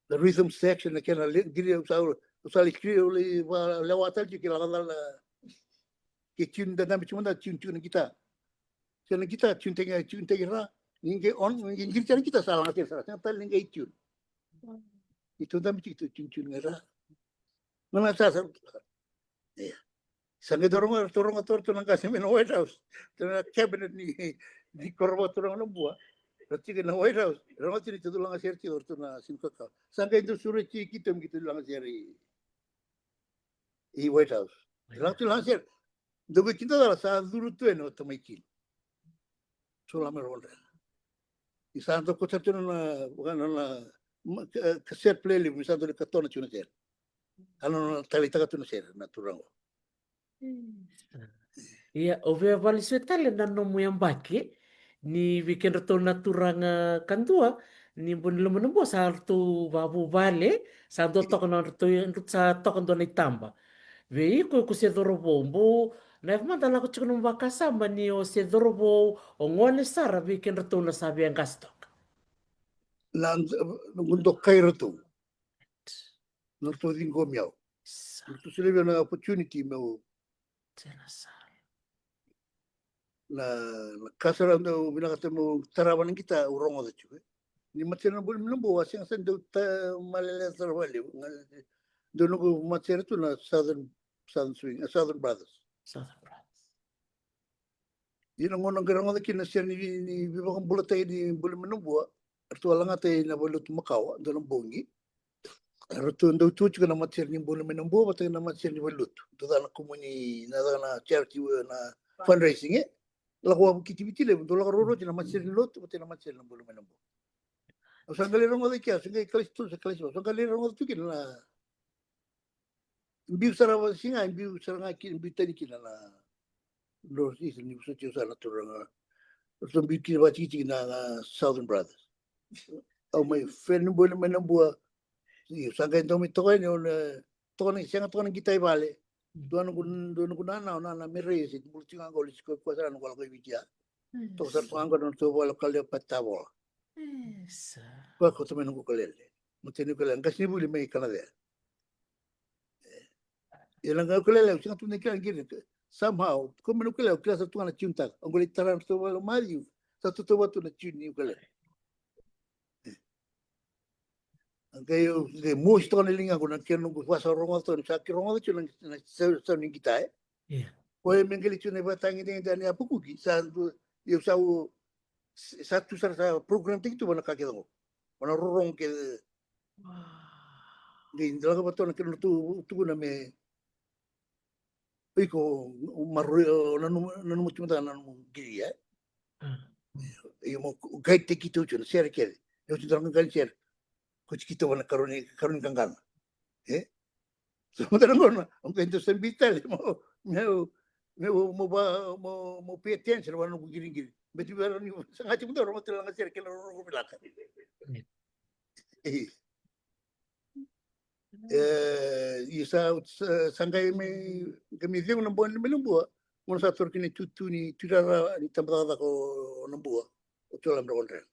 The rhythm section, na kena le-, qiri, au sa, au sa lai qiri, au lai vakalewa tale tiko, ke lako cala, ke tune, dadabe tiko mada, tune, tune na guitar. Se na guitar, tune tale ga, tune tale ga ra. Ni qai on, ni qai qiri tale na guitar, sa laga tale sara, sega tale ni qai tune. Ito dabe tiko, tune, tune ga ra. Mana sa, sa. Ia. Sa qai dau rogo, dau rogo, dau rogo, dau na qase mai na White House. Dau na cabinet ni, ni koro vakaturaga na bua. Ra tiko na White House. Rogo tiko ni dau lagasere tiko, ratou na Sinu Kakala. Sa qai dau sureti keitou me keitou lagasere i, i White House. Laga tu lagasere. Dau qai kidacala sa curu tu yani o tamai kina. Joe Lami Rokodrega. Ni sa dau kauta tu na, na, na, ma-, ka-, cassette player levu, ni sa dau lai katona tu na sere. A nona taleitaka tu na sere na turaga. Ia, o via vakalesui tale na nomu yabaki, ni vei kedratou na turaga kadua, ni bau ni loma ni bua sa ratou vakavuvale, sa dua toka na nodratou, sa toka dua na itaba. Vei iko, iko se cauravou, bau, na yaco mada lako tiko nomu vakasama ni o se cauravou, o gone sara vei kedratou na sa via qase toka. Na, na noqu dokai ratou. Na ratou ciqomi au. Sa. Na ratou solia vei au na opportunity meu. Tena sa. Na, na ka sara au vinakata meu tarava na guitar, au rogoca tiko. Ni matasere na Buli mai Nabua, a sega sara ni dau ta-, malele sara vakalevu. Dau noqu matasere tu na Southern, Southern Swing, eh, Southern Brothers. Southern Brothers. Ia na gauna qai rogoca kina na sere ni, ni veivakabulataki ni Buli mai Nabua, ratou a lagata ina valenilotu makawa, dua na bogi. Ratou dau tu tiko na matasere ni Buli mai Nabua vata kei na matasere ni valenilotu. Dau caka na kumuni, na caka na charity, na fundraising, e. Lako wavoki Viti Levu, dau lako ruarua tiko na matasere ni lotu vata kei na matasere ni Buli mai Nabua. Au sa qai lai rogoca kina, au sa qai kalasi tolu, sa kalasi va, au sa qai lai rogoca tu kina na biu sara vakasigalevu, biu sara ga kina, biu tani kina na North East, ni vosoti au sara na turaga. Ratou biu kina vakatikitiki na, na Southern Brothers. Au mai fan ni Buli mai Nabua. Io, sa qai dau mai toka yani, au na toka na, sega toka na guitar i vale. Dua noqu, dua noqu nana, o nana Mereia, se bula tiko ga qo, lesu koya sara noqu lako i Viti ya. Toka sara toka ga qo na nodratou vale o Kalea Patavola. Isa. Koya kauta mai noqu ukulele. Matai ni ukulele, qasenivuli mai Kanacea. Ia na qai ukulele, au sega tu ni kila qiri. Somehow, koya mai na ukulele, au kila sara tu ga na tune taka. Au qai lai tara na nodratou vale o Maciu, sa tautauvata tu na tune ni ukulele. A qai au, qai mosi toka na ligaqu na kena noqu vakarogoca toka, ni sa qai rogoca tiko na, na sau, sau ni guitar, e. Ia. Koya me qai lai tiko na ivakatagedegede ni yapakuki, sa dau, ia sa u, sa tu sara, sa program taki tu vana ka kece qo. Vana rorogo kece. Qai lako vata na kena tu, tukuna me iko maroroi, nanuma, nanuma tu mada na nomu qiri, e. Io, mo guide taki tu na sere kece. Io, tu dra qai sere. Ko tiki tu vana karoni, karoni qaqana. E? So mada na qona, o qai dau sabi tale mo, mo, mo, mo, mo pay attention vana noqu qiriqiri. Beti vara ni sa qai tiko dau roma tale na sere kena rorogo vinaka. E, e, io sa, sa, sa qai me, qai me cegu na bua ni mai Nabua. Gona sa toro kina itutu ni tuirara ni tabacakacaka o Nabua. O Tiola Dragondrega.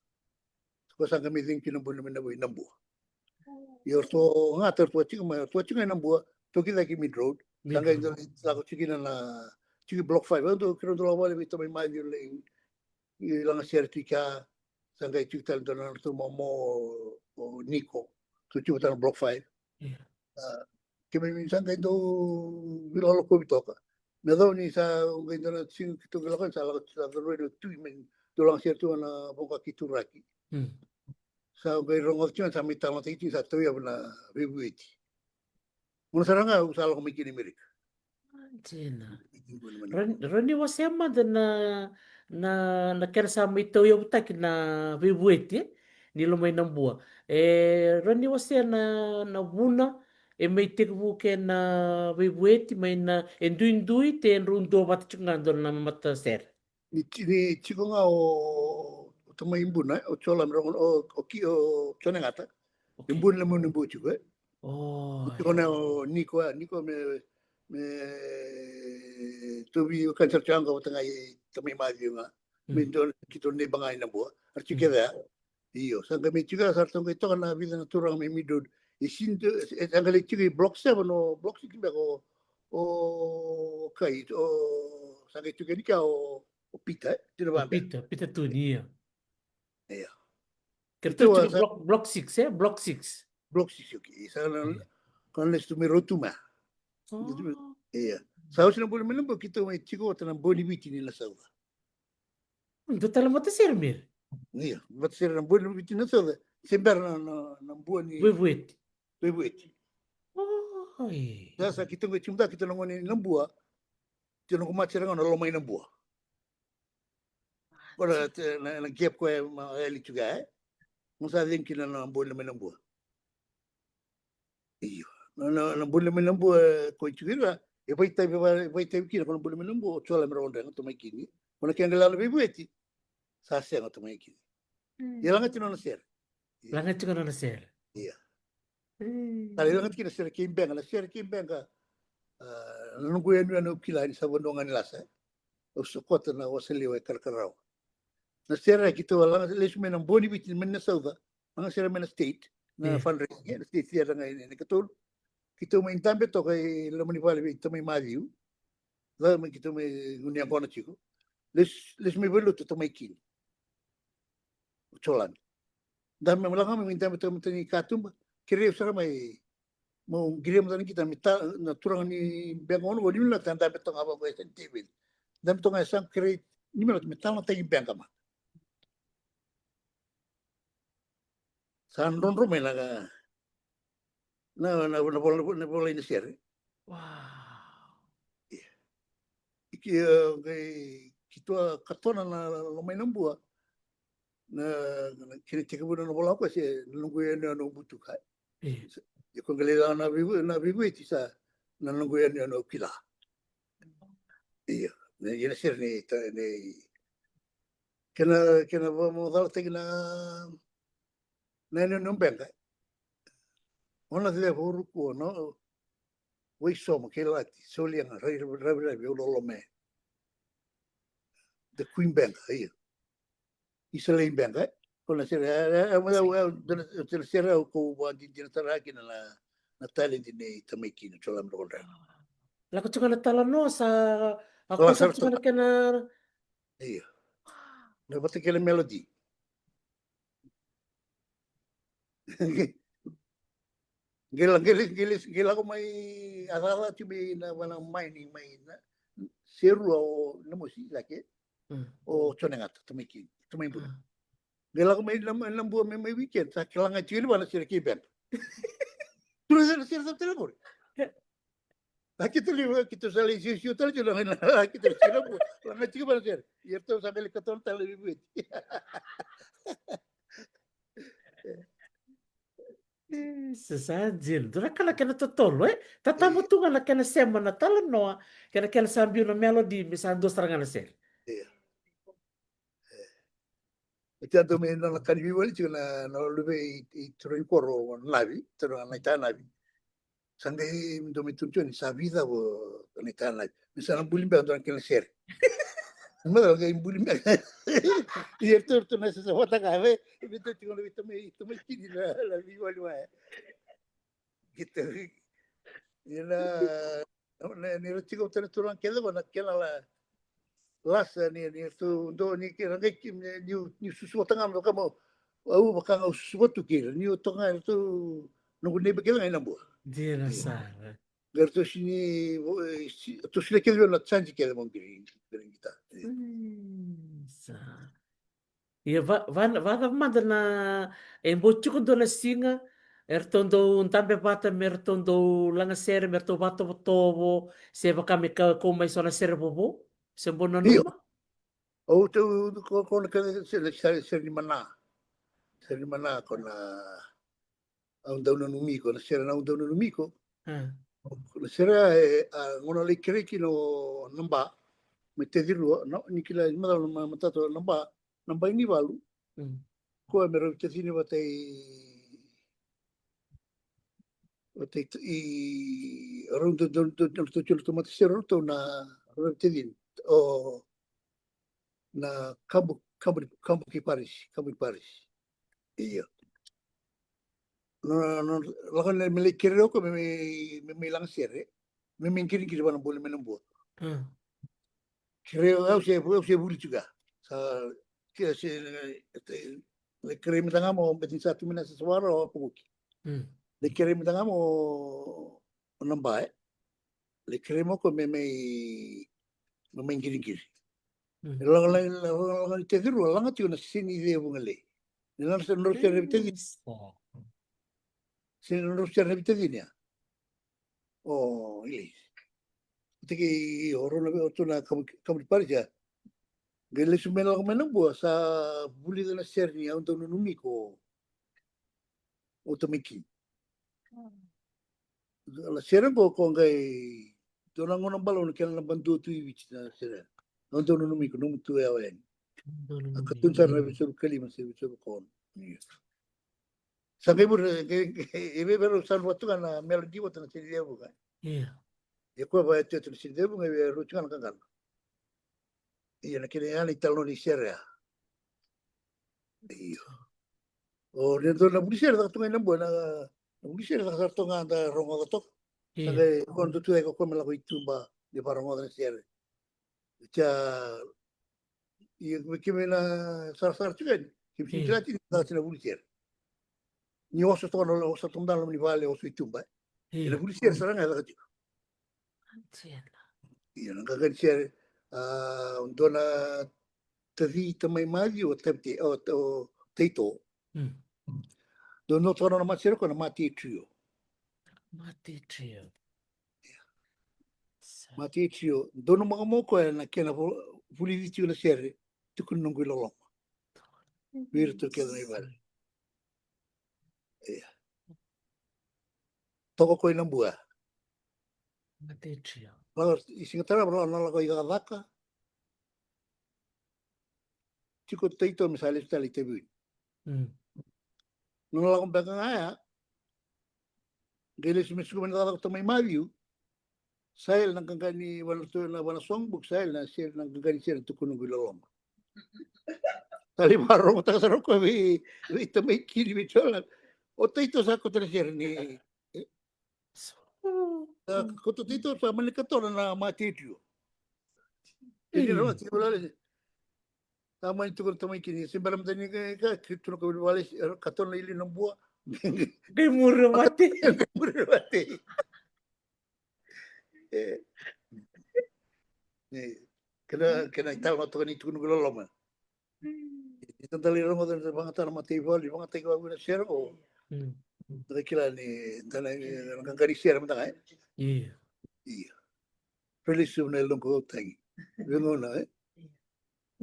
Ko sa qai me cegu kina bua ni mai Nabua. Io ratou gata, ratou a tiko mai, ratou a tiko mai Nabua. Toki cake Mead Road. Sa qai dau lako tiko kina na, tiko block five. Ratou kira ratou lako vale vei tamai Maciu lai, i laga sere tu i kea. Sa qai tiko tale dua na ratou momo o Niko. Ratou tiko tale na block five. Keimami sa qai dau veilokovi toka. Me yacova ni sa qai dua na siga keitou qai lako yani sa lako sa rui na tui mai dau laga sere tu na voqa keitou raki. Sa qai rogoca tiko sa mai talanoataki tiko sa tauyavu na veivueti. Gona sara ga au sa lako mai kina Amerika. Dina. Rawa ni wasea mada na, na, na kena sa mai tauyavutaki na veivueti, e? Ni lomai Nabua. E, rawa ni wasea na, na vuna e mai tekivu kena veivueti, mai na, e duidui, te drau duavata tiko ga dua na matasere. Ni ti-, ni tiko ga o, o tamai Buna, o Tiola Dragondrega, o, o ki, o Tionegata. E Buna na Buna Buna tiko, e. Tiko na o Niko, e, Niko me, me tovi o kansar tiaga vata ga i tamai Maciu ga. Me dua keitou neiba ga i Nabua. Era tiko kece ya. Io, sa qai mai tiko ya, sa ratou qai toka na vica na turaga mai Mead Road. E sini tu, e sa qai lai tiko i block seven, o block six beka o, o kai, o, sa qai tiko ni ka o, o Peter, e? Tiko na vabea. Peter, Peter Tuni, io. Io. Keitou tiko block, block six, e? Block six. Block six, okay. Sa na, ka na lesu tu mai Rotuma. Io. Sa oti na bua ni mai Nabua, keitou mai tiko vata na bua ni Viti ni na sauca. Dua tale matasere, Mary. Io, matasere na bua ni Viti na sauca. Se bera na, na, na bua ni veivueti. Veivueti. Oi. Sa, sa keitou qai tiko mada, keitou na gone ni Nabua. Keitou na qai matasere ga na lomai Nabua. Koya na, na, na gap koya ma yali tiko ya, e? Mo sa cegu kina na bua ni lomai Nabua. Io. Na, na, na bua ni lomai Nabua, e, ko i tiko ira, e vakaitavi, vaka-, vakaitavi kina ko na bua ni lomai Nabua, o Tiola Dragondrega, o tamai Kini. Ko na kena qai lako na veivueti, sa sega o tamai Kini. Mm. Ia lagati nona sere. Ia. Lagati nona sere. Ia. Mm. Tale lagati kina sere kei Beqa, na sere kei Beqa. A, na noqu yanuyanu au kila ni sa vanua ga ni lasa, e. Au sokota na wasaliwa e Karakarawa. Na sere keitou a laga lesu mai na bua ni Viti mai na sauca. Laga sere mai na state, na fundraising, na state theatre ga i Nakatolu. Keitou mai dabe toka i loma ni vale vei tamai Maciu. Cau mai keitou mai gunu yaqona tiko. Lesu, lesu mai vale lotu tamai Kini. O Tiola. Dabe mai, lako mai dabe toka mai na katuba. Kerei au sara mai, meu qiri mada na qita me ta, na turaga ni Beqa gona qo, ni vinakata dabe toka ga vaqo e San David. Dabe toka ga e sa kerei, ni vinakata me talanoataki Beqa mada. Sa drodro mai na, na, na, na vola, na vola ni sere. Wow. Ia. Ki, e, qai, keitou a katona na lomai Nabua. Na, na kena tekivu na vola ko se na noqu yanuyanu au butuka. Io. Ia ko qai lai lako na veivu-, na veivueti sa na noqu yanuyanu au kila. Io. Na, ia na sere ni ta-, ni kena, kena vakamacalataki na, na yanuyanu o Beqa. Ona ceva o Ruku, ona Waisoma kei Lati, Soliaga, Rai-, Raviravi, Aulolome. The Queen Beqa, io. Isa Lei Beqa, e? Ko na sere, e, e, e, e, e, dua na sere au kau vakadinadina tara kina na, na talent nei tamai Kini, Tiola Dragondrega. Lako tiko na talanoa sa, a, ko sa tiko na kena. Io. Na vata kei na melody. Qai la, qai la, qai la, qai lako mai, a caca tu mai na, vana mining mai na, se rua o na mosi, cake. Mm. O Jone Gata, tamai Kini, tamai Bula. Ah. Qai lako mai na, na Bua me mai weekend, sa kila ga tiko ni vana sere kei band. Tura sere, sere sa tele qori. A keitou lai, keitou sa lai siosio tale tiko na, na, keitou lai tiko na Bua. Laga tiko vana sere. Ia ratou sa qai lai katona tale na veivueti. E, sa, sa dina. Dua na ka na kena totolo, e? Tatavo tu ga na kena sema na talanoa, kei na kena sa biu na melody, me sa dua sara ga na sere. Ia. E. E tia dau me nona ka ni veiwali tiko na, na luve i, i turaga ni koro, Navi, turaga na itanavi. Sa qai dau me tukuna tiko ni sa vica vo na itanavi. Me sa na buli beka dua na kena sere. Mada qai buli beka. Ia ratou, ratou na sasa vata ga, e, me dau tiko na vei tamai, tamai Kini na, na veiwali vaya. Keitou, ia na, na, ni ra tiko vata na turaga kece qo na kena la, lasa ni, ni ratou dau ni kei ra qai ki, ni, ni, ni susu vata ga me vaka mo, au vaka ga au susu vata tu kei ira, ni o toka ga ratou, noqu neiba kece ga i Nabua. Dina sara. Qai ratou sini, vo-, e, si, ratou sini kece vei au na change kece mo qiri, qiri gita. Mm, sa. Ia va, va, vacava mada na, e bau tiko dua na siga, e ratou dau dabe vata me ratou dau laga sere, me ratou vatovotovo, se vaka me ka, kau mai so na sere vovo, se bau nanuma? Io. Au tau, ko, ko na kena sere, sere, sere ni mana. Sere ni mana, ko na Au Dau Nanumi Iko, na sere na Au Dau Nanumi Iko. Mm. Na sere, e, a, gauna lai kerei kina o Naba, mai Tacirua, na, ni kila, ni macala na ma-, matata o Naba, Naba i Naivalu. Mm. Koya me rau veitacini vata i, vata i, i, rau dau, dau, dau, dau, dau, dau, dau matasere ratou na, rau veitacini. O, na Kabu, Kabu, Kabu kei Parisi, Kabu kei Parisi. Io. Na, na, lako na me lai kerei o koya me, me, me, me laga sere. Me, me qiriqiri vana bole me Nabua. Mm. Kerei au se, au se vuli tiko ga. Sa, ke se, e, e, kerei me taga mo, beti sa tu me na sa savara o Pukuki. Mm. Le kerei me taga mo, o Naba, e. Le kerei mo ko me, me, me, me qiriqiri. Mm. Laga, laga, laga, laga ni Tacirua, laga tiko na sini cevu ga le. Ni laga sa nodra sere na veitacini. Yes. Sini nodra sere na veitacini, a. O, ili. Tiki, o rau na, o tu na Kabu, Kabu kei Parisi, a. Qai lesu me lako mai Nabua, sa vulica na sere ni Au Dau Nanumi Iko. O tamai Kini. Na sere qo ko qai dua na gauna balavu na kena naba dua tu i Viti na sere. Au Dau Nanumi Iko, nomu tu e yawa yani. Au Dau Nanumi Iko. A katuni sara na visoru kalima se visoru kono. Io. Sa qai vura, qai, qai, e vei vei rau sa rua tu ga na melody vata na sini levu ga. Io. E koya vaya tu na sini levu ga, e rua tu ga na qaqana. Io, na kena yana i talanoa ni sere ya. Io. O, ni dua na vuli sere caka tu ga i Nabua, na, na vuli sere caka sara tu ga da rogoca toka. Io. Sa qai, ko na tu e ko me lako i tuba, ni vakarogoca na sere. Tia, io, me kemuni na sarasara tiko yani, kemuni sini kila tiko ni caka tiko na vuli sere. Ni oso toka na, oso toka na loma ni vale, oso i tuba, e. Io. Ena vuli sere sara ga e caka tiko. Io, na qaqani sere, a, dua na taci tamai Maciu, o Tavite, o, o Taito. Mm. Dua na toka na nona sere ko na Mate Trio. Mate Trio. Sa. Mate Trio. Dua na maka mo koya na kena vo-, vulici tiko na sere, Tukuna Noqu iLoloma. Vei iratou kece na i vale. Ia. Toka ko i Nabua. Mate Trio. Lako i Siga Tarava, lako na lako i cakacaka. Tiko Taito me sa lesu tale i Taveuni. Mm. Nona lako beka ga ya. Qai lesu me suka mai na cakacaka tamai Maciu. Sa yali na qaqani vana tu na vana songbook, sa yali na sere na qaqani sere na Tukuna Noqu iLoloma. Sa lai vakarogotaka sara o koya vei, vei tamai Kini vei Jola. O Taito sa kauta na sere ni. Sa kauta o Taito sa mani katona na Mate Trio. Kini na wati vale. Sa mani tukuna tamai Kini. Se bera mada ni ka, ka, ki tu na ka vale, katona na ili Nabua. Qai muri mate. Qai muri mate. E. E. Kena, kena italanoa toka ni tukuni ko loloma. Mm. Ita da lai rogoca na vagatana mataivalu, vagataki vavui na sere qo. Mm. Da kila ni da na, na qaqani sere mada ga, e? Io. Io. Release na yaloqu tagi. Vei gauna, e?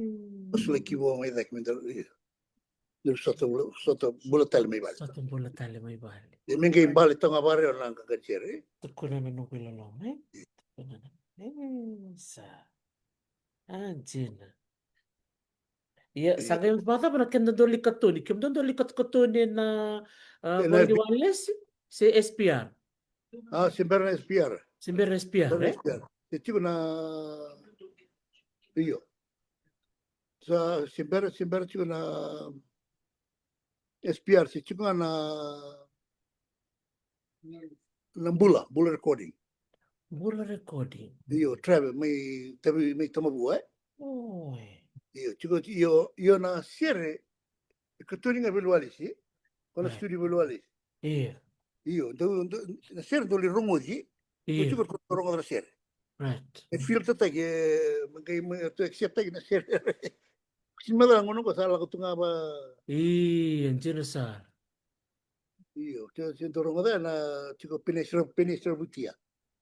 Mm. Masulaki vua mai cake me da, io. Dou sota bula, sota bula tale mai vale. Sota bula tale mai vale. E me qai bale toka ga vare na qaqani sere, e? Tukuna na noqu iloloma, e? Io. Tukuna na, e, sa. A, dina. Ia, sa qai vakacava na keda dau lai katoni? Kemudou dau lai katokatoni ena, a, e, na Voli Walesi se S P R? A, se bera na S P R. Se bera S P R, e? S P R. Se tiko na, io. Sa se bera, se bera tiko na S P R, se tiko ga na, na Bula, Bula Recording. Bula Recording. Io, Trevor, mai, tavi, mai Tamavua, e? Oi. Io, tiko, io, io na sere, e katoni ga Voli Walesi, e? Ko na studio Voli Walesi. Io. Io, dau, dau, na sere dau lai rogoci, io, tiko ko rogoca na sere. Right. E filter taki, e, qai, me, tu accept taki na sere. Sega ni macala gauna qo sa lako tu ga va. Io, dina sara. Io, tiko, tiko dau rogoca na, tiko Penisira, Penisira Vutia.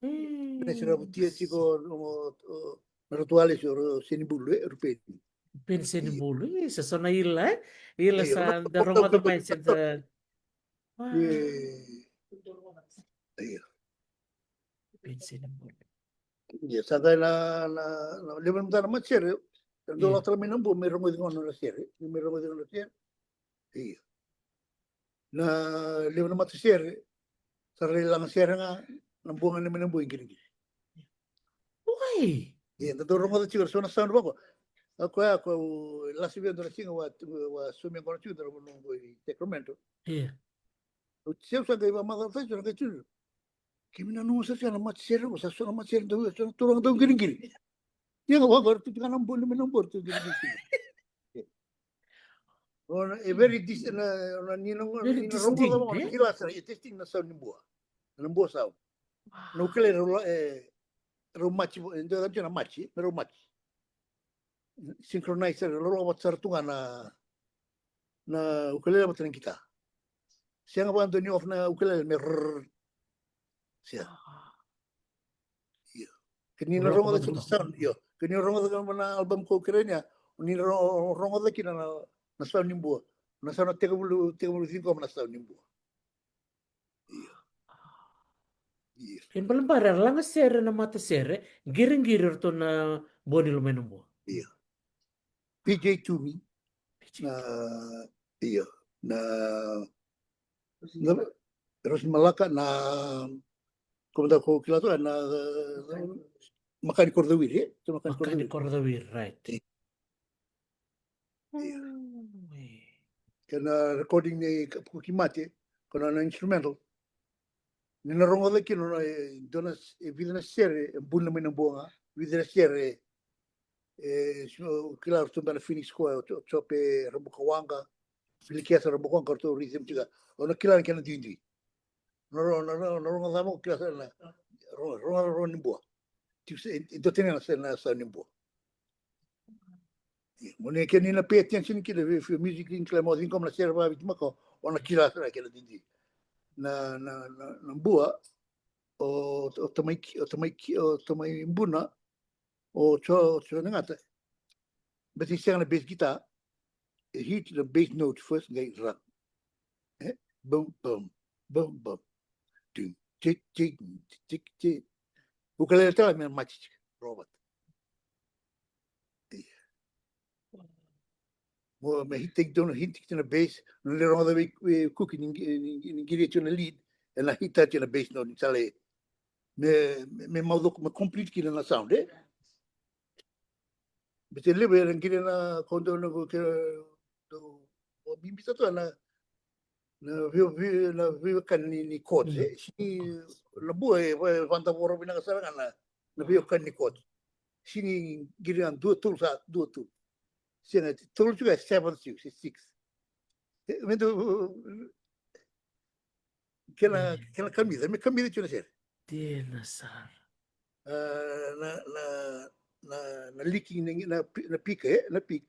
Mm. Penisira Vutia tiko, o, o, na Ratu Walesi, o Senibulu, e, Rupeni. Rupeni Senibulu, e, sa so na ila, e? Ila sa da rogoca mai se da. Io. Io. Rupeni Senibulu. Io, sa qai na, na, na levu na matasere, e dau lako tale mai Nabua, me rogoci gona na sere, me rogoci gona na sere. Io. Na levu na matasere, sa ra lai laga sere ga, Nabua ga, na mai Nabua i qiriqiri. Oi! Ia, da dau rogoca tiko, so na sound vaqo. A koya, a koya, au lasi vei dua na siga, au a, au a saumia qo na tiko, dua na vanua qo i Sacramento. Ia. Au, se au sa qai vakamacalataki, sa na qai tukuna. Keimami nanuma sara tiko na matasere qo, sa so na matasere dau, so na turaga dau qiriqiri. Ia ga vaqo, era tu tiko ga Nabua, na mai Nabua, era tu qiriqiri. Ona, e very dis-, na, na, ni na, very distinct, e? Kila sara, e distinct na sound ni Bua. Na Bua sound. Na ukulele rau la, e, rau match, e dua tale na match, me rau match. Synchronize, rau lako vata sara tu ga na, na ukulele vata na guitar. Sega vaka dua ni off na ukulele me rrrr. Sega. Io. Ke ni na rogoca na sound, io. Ke ni rogoca na album ko Kerenia, ni ro-, rogoca kina na, na sound ni Bua. Na sound na tekivulu, tekivulu ciqoma na sound ni Bua. Io. Io. E balebale, era laga sere na matasere, qiriqiri ratou na Bua ni Lomainabua. Io. P J Toomey. P J. Na, io. Na, na Rosi Malaka, na, ko mada ko kila tu, na, na, Makani Korocawiri, e? Makani Korocawiri, right. Io. Oi. Kena recording nei Ka-, Kuki Mate, ko na, na instrumental. Ni na rogoca kina, e, dua na s-, e vica na sere, e Bua ni Lomainabua ga, vica na sere, e, so, kila ratou beka na Phoenix Choir, o Jo-, Jope Rabukawaqa, Filikesa Rabukawaqa, ratou rhythm tiko. O na kila na kena duidui. Na ro-, na ro-, na rogo cava o kila sa na ro-, ro-, ro-, ni Bua. Tiko se, e, e dua tani na se, na sound ni Bua. Ia, mo ni kena ni na pay attention kina vei, vei music ni kila mo ciqoma na sere vakaViti makawa, o na kila sara kena duidui. Na, na, na, na Bua, o, o tamai ki-, o tamai ki-, o tamai Buna, o Jo, Jonagata. Baleta e sega na bass guitar, e hit na bass note first, qai ra. E? Bum, bum, bum, bum. Tum, tik, tik, tik, tik. Ukulele tale me match tiko, Robert. Ia. Mo, me hit take down, hit take na bass, na le rogoca vei, vei Kuki ni, ni, ni qiri tiko na lead, ena hit tale tiko na bass note, ni sa lai. Me, me, me mauco, me complete kina na sound, e? Baleta levu era qiri na ko dou na ko ke, dou, o bibi sa tu na, na vei, vei, na veiwekani ni, ni chords, e? Sega ni na Bua, e, va-, vadavora vinaka sara ga na, na veiwekani ni chords. Sega ni qiri ga dua tolu sa, dua tolu. Sega, tolu tiko, e seven tiko, se six. E, me dou, kena, kena kamica, me kamica tiko na sere. Dina sara. A, na, na, na, na licking na, na, pi- na pick, e, na pick.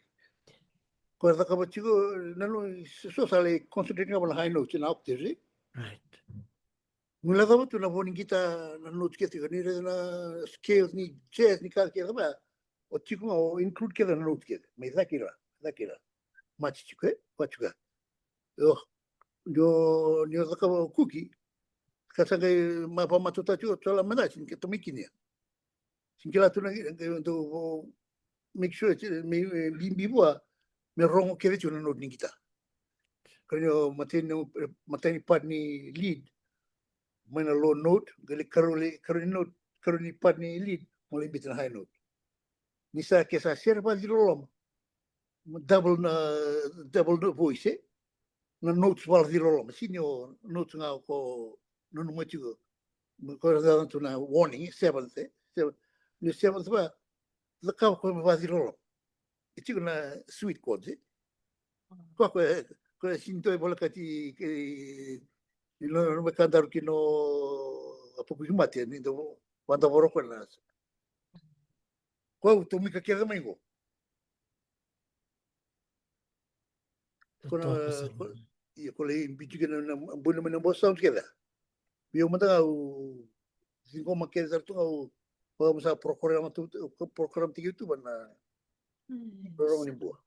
Ko e cakava tiko na no, so sa lai concentrate ga va na high notes, na octaves, e. Right. Ni lai cava tu na vo ni guitar, na notes kece, ni raica na scales ni jazz, ni ka kece va. O tiko ga, o include kece na notes kece. Mai cake i ra, cake i ra. Match tiko, e? Match tiko. Io, ni o, ni o cakava o Kuki, ka sa qai ma, vakamatuta tiko, tola mada, sini ke tomai kina. Sini kila tu na, qai dau make sure, ti, me, me bibi vua, me rogo kece tiko na note ni guitar. Ka ni o matai ni, matai ni part ni lead, mai na low note, qai lai karua, lai karua ni note, karua ni part ni lead, mo lai biuta na high note. Ni sa ke sa sere vaciloloma. Double na, double na voice, e? Na notes vaciloloma. Sini o notes ga ko nanuma tiko. Ko ra tu na warning, e, seventh, e? Seventh. Ni seventh va, cakava ko vaciloloma. E tiko na sweet chords, e? Ko, ko, ko sini dua e volekati, e, ni no, no me ka daru kina o Apuku Kimate, ni dau vadavoro ko na. Ko au tomika kece mai qo. Ko na, ko, ia, ko lai biu tiko na, na buli mai na bo sound kece. Ia mada ga au ciqoma kece sara tu ga au, au sa program tu, program tiko tu va na, mm, program ni bua.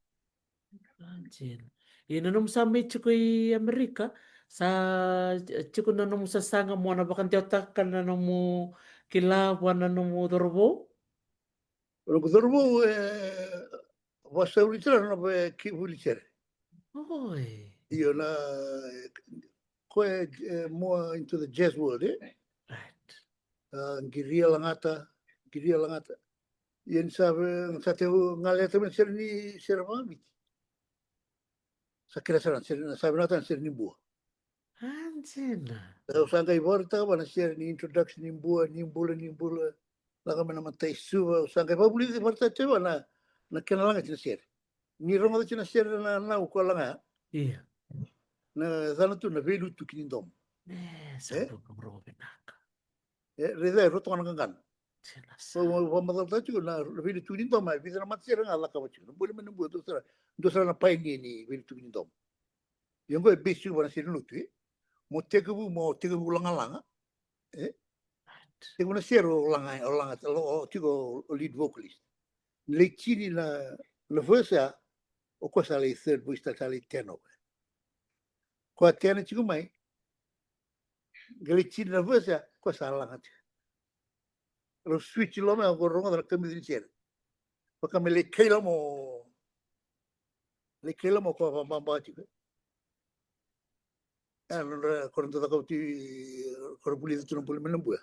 Ia na nomu sa mai tiko i Amerika, sa tiko na nomu sasaga mo na vakadewataka na nomu kila vua na nomu cauravou? O noqu cauravou e vakasauri tale na nona veivuli sere. Oi. Io, na, koya e more into the jazz world, e? Right. A, qiria lagata, qiria lagata. Ia ni sa ve, sa teu galeta mai na sere ni sere vakaviti. Sa kila sara na sere, sa vinakata na sere ni bua. A, dina. Au sa qai vakaraitaka vua na sere ni introduction ni bua, ni bula, ni bula. Lako mai na matai Suva, au sa qai vakavulici, vakaraitaka tiko vua na, na kena lagati na sere. Ni rogoca tiko na sere na, na nau ko laga. Ia. Na cana tu na veilutuki ni domo. E, sa, e? Rogo vinaka. E, raica e rua toka na qaqana. Dina sara. Au vakamacalataka tiko na veilutuki ni domo, e vica na matasere ga cakava tiko. Na buli mai na bua, dua sara, dua sara na painia ni veilutuki ni domo. Ia oqo e base tiko va na sere ni lotu, e. Mo tekivu, mo tekivu lagalaga. E? Tekivu na sere o laga, o laga, o, o tiko o lead vocalist. Lai tini na, na verse ya, o koya sa lai third voice, sa lai tenor. Koya tenor tiko mai, qai lai tini na verse ya, koya sa laga tiko. Rau switch i loma ya, ko rogoca na kamica ni sere. Vaka me lai kaila mo, lai kaila mo ko vababa tiko. E, nodra, ko ra dau cakava tiko, ko ra vulica tu na buli mai na bua.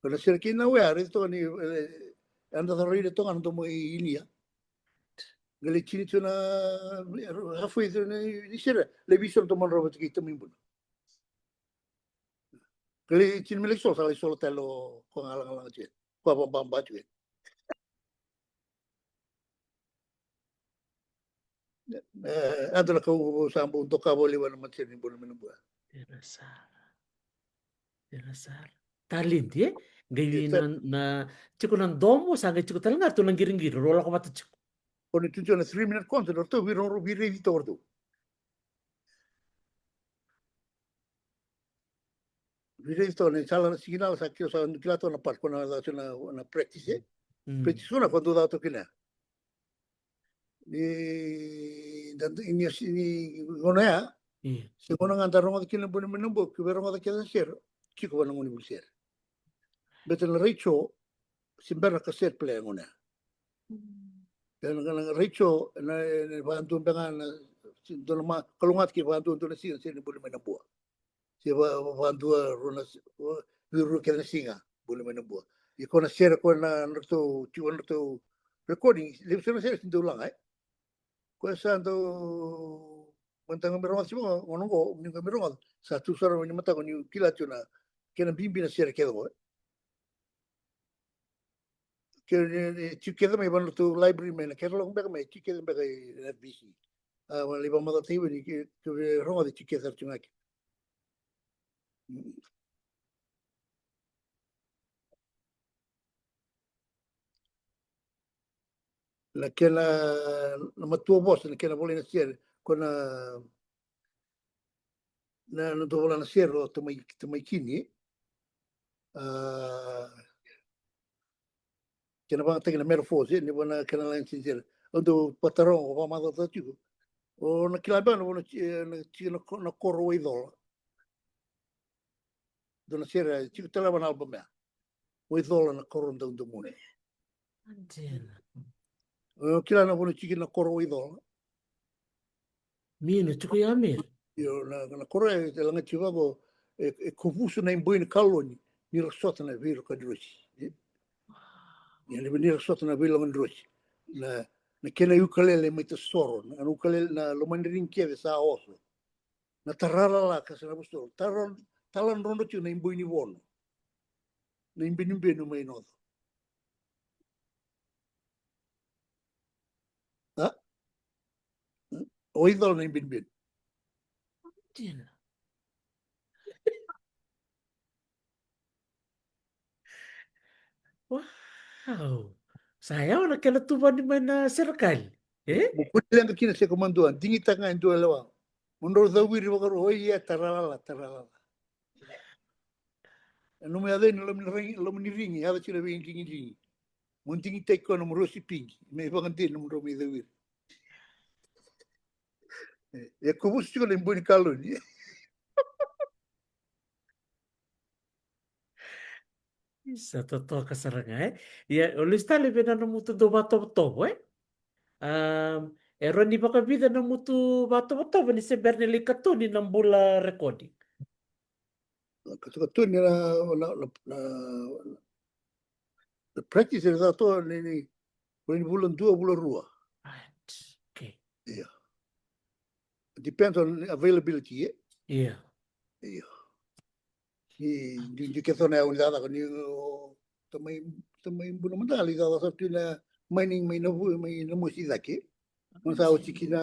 Ko na sere kei na wea, raica toka ni, e, eda sa raica toka na domo i Inia. Qai lai tini tu na, e, halfway tu na, ni sere, lai viso na domo na rovata kei tamai buna. Qai lai tini me lai solo, sa lai solo tale o ko ga lagalaga tiko. Ko vababa tiko. E, e dua na ka au sa bau doka voli vua na matasere ni bula mai na bua. Dina sara. Dina sara. Talent, e? Qai na, na, tiko na domo, sa qai tiko tale ga ratou na qiriqiri, rau lako vata tiko. Ko ni tu tiko na three minute concert, ratou vei rau, vei raici toka ratou. Vei raici toka na sala na signal sa kila, sa kila toka na part ko na, na, na practice, e? Mm. Practice ko na ko dau caka toka kina. Ni, da, ni, ni, ni, gona ya. Io. Se gona ga da rogoca kina boni mai na bua, ke vei rogoca kece na sere, tiko va na goni vuli sere. Beta na radio, se bera na cassette player gona ya. Mm. Beta na, na radio, na, na, vakadua beka na, se dua na ma, kalougata ke vakadua dua na siga, se ni buli mai na bua. Se va, va, vakadua, rua na, va, vei rua kece na siga, buli mai na bua. Ia ko na sere ko na, na ratou, tiko na ratou recording, levu sara na sere, se dau laga, e. Ko sa dau, mada ga me rogoca, se va, gona oqo, ni ga me rogoca, sa tu sara ni mataka, ni kila tu na, kena bibi na sere kece oqo, e. Ke ni, ni, tiko kece mai va na ratou library mai na catalog beka mai, tiko kece beka i F B C. A, va lai vakamacalataki vei ni ke, ke vei rogoca tiko kece sara tiko ga ke. Mm. na kena, na matua vosa, na kena volai na sere, ko na, na, na dua vola na sere o Tamai, Tamai Kini. A, kena vagataki na metaphors, e, ni vana kena laga ni sere. Au dau vataroga, au vakamacalataka tiko. O na kila beka na vanua ti-, na, ti-, na ko-, na koro Waicola. Dua na sere, tiko tale vana album ya. Waicola na koro daudomoni. Dina. O kila na vanua tiko na koro Waicola. Mina tiko ya, Mira. Io, na, na koro e, e lagati vaqo, e, e kovusu na iboi ni kaloni, ni ra sota na veiroka ni rosi. E? Ia, ni, ni ra sota na veiloga ni rosi. Na, na kena ukulele mai tasoro, na, na ukulele, na loma ni ringi kece sa oso. Na taralala ka sa na vosoro. Tara-, taladrodro tiko na iboi ni vono. Na ibenubenu mai noco. A? O Waicola na ibenubenu. Dina. Wow. Sa yawa na kena tuvani mai na serekali. E? Mo kua ni leqa kina se ko madua, digitaka ga e dua e lewa. Mo drau cawiri vakarua, oi ia, taralala, taralala. E nomu yaca ni loma ni ringi, loma ni ringi, yaca tiko na veidigidigi. Mo digitaki koya na nomu rosi pigi, me vakadei na nomudrau mai cawiri. E, e kovusu tiko na iboi ni kaloni. Sa totoka sara ga, e? Ia, o lesu tale vei na nomu tudou vatovotovo, e? Am, e rawa ni vakavica na nomu tu vatovotovo ni se bera ni lai katoni na bula recording. Katokatoni na, na, na, na, na practice e caka toka ni, ni, ni vula dua, vula rua. Right. Okay. Ia. Depends on availability, e? Ia. Ia. Ni, ni, ni kece na yau ni cakacaka ni, o, tamai, tamai buna mada lai cakacaka sara tu na mining mai na vu, mai na mosi cake. Mo sa oti kina,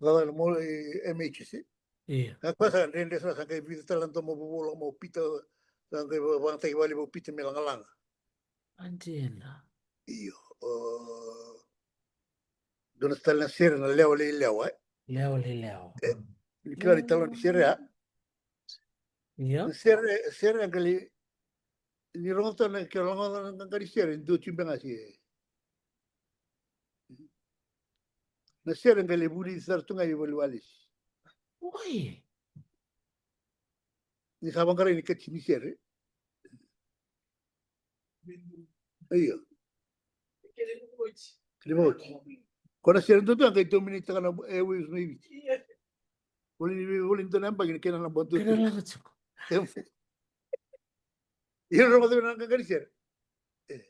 cakacaka na mo, e, M H S, e. Ia. Ka koya sa dredre sara, sa qai vica tale na domo vovou lako mai o Pita, sa qai va-, vagataki vale vei Pita me lagalaga. Adina. Io, o, dua na tale na sere na Lewa Lei Lewa, e? Lewa Lei Lewa. E, ni kila ni talo ni sere, a? Io. Na sere, sere a qai, ni rogoca na, ke rogoca na qaqani sere, dua tiko beka ga se. Na sere qai lai vulici sara tu ga i Valiwa Alesi. Oi. Ni sa vaqarai ni kati ni sere. Io. Kena voti. Ko na sere duadua qai dominate-taka na airwaves mai Viti. Voli ni, voli ni dua na yabaki ni kena na bua duadua. Kena lako tiko. Io, rogoca na qaqani sere. E,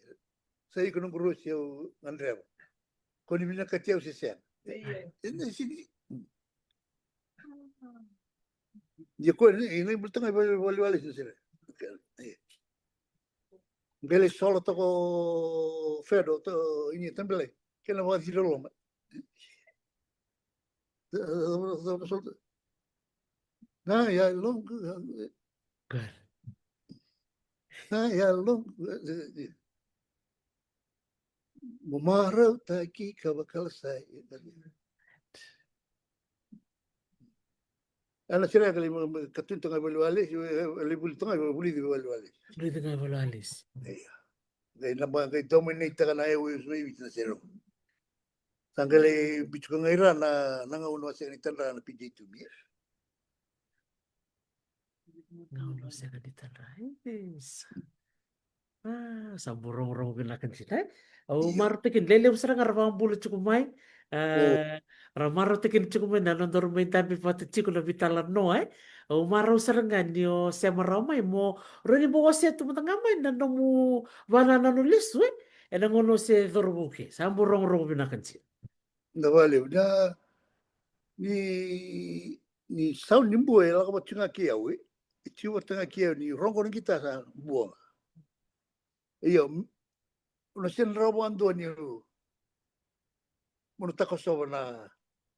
sa iko noqu rosi au gadreva. Ko ni vinakati au se sega. Ia. E, na sini. Ia ko ni, ni bulta ga i Valiwa Alesi na sere. Ia. Qai lai solo toka o Fedo, to, ini tambilai. Kena vakaciri loma. Na yalona. Good. Na yalona. Mo marautaki ka vakalasai. Ena sere qai lai, ma, ma, katuni toka ga i Valiwa Alesi, e, e, lai vuli toka ga, vulici Valiwa Alesi. Vulici ga Valiwa Alesi. Ia. Qai na ba, qai dominate-taka na airwaves mai Viti na sere. Sa qai lai biuta ga i ra na, na gauna o Sega ni Tadra na P J Two, me. Gauna o Sega ni Tadra. Isa. A, sa bau rogorogo vinaka dina, e? Au marautaka ni lelevu sara ga ra vakabula tiko mai. A, ra marautaka ni tiko mai na nodaru mai dabe vata tiko na veitalanoa, e? Au marau sara ga ni o sema rawa mai mo rawa ni mo wasea tu mada ga mai na nomu vakanananu lesu, e? Ena gauna o se cauravou ke. Sa bau rogorogo vinaka dina. Na vale, na, ni, ni sau ni bua e lako vata ga kei au, e? E tiko vata ga kei au ni rogo na qita sa bua ga. Io, m-, au na sega ni rawa vakadua niu, mo na takosova na,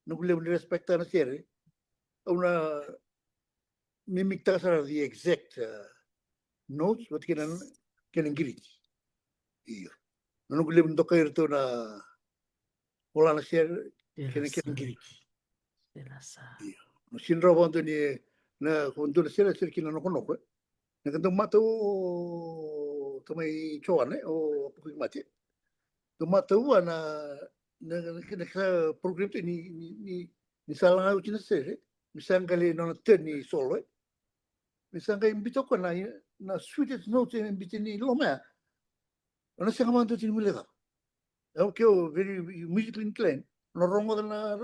noqu levu ni respect-taka na sere. Au na mimic-taka sara the exact, uh, notes, vata kei na, kei na qiriti. Io. Na noqu levu ni dokai iratou na vola na sere kei na kena Giriki. Io. Na sere rawa vakadua ni na ko dua na sere, sere kina nokonoko, e. Na ka dau matau o tamai Joana, e, o Pukuimate. Dau matau na, na, na, na ka program tu ni, ni, ni, ni sa laga oti na sere, ni sa qai nona turn ni solo, e. Ni sa qai biuta o koya na, na sweetest notes e biuta ni loma ya. Ona sega vakadua ni mule cava. Au ke o very musically inclined. Ona rogoca na,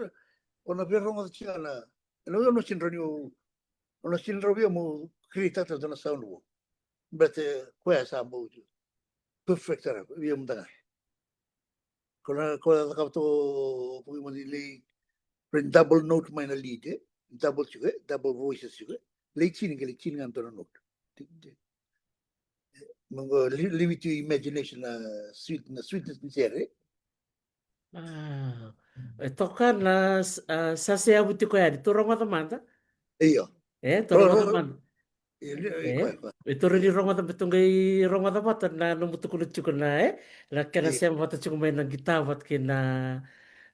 ona vei rogoca tiko na, na, na sere ni o, ona sere vei mo create tata na sound vou. But, e, koya sa mo perfect sara, vei mo daga. Ko na, ko na cakava to, ko mo ni lei, friend, double note mai na lead, e? Double tiko, e? Double voices tiko, e? Lei tini, ke lei tini ga dua na note. Mo qo, li-, leave it to imagination, na sweet, na sweetness ni sere. A, e toka na, a, sa seyavu tiko yani, tou rogoca mada. Io. E, tou rogoca mada. E, e, e, e, e, tou rawa ni rogoca, me tou qai rogoca vata na nomu tukuna tiko na, e, na kena sema vata tiko mai na guitar vata kei na,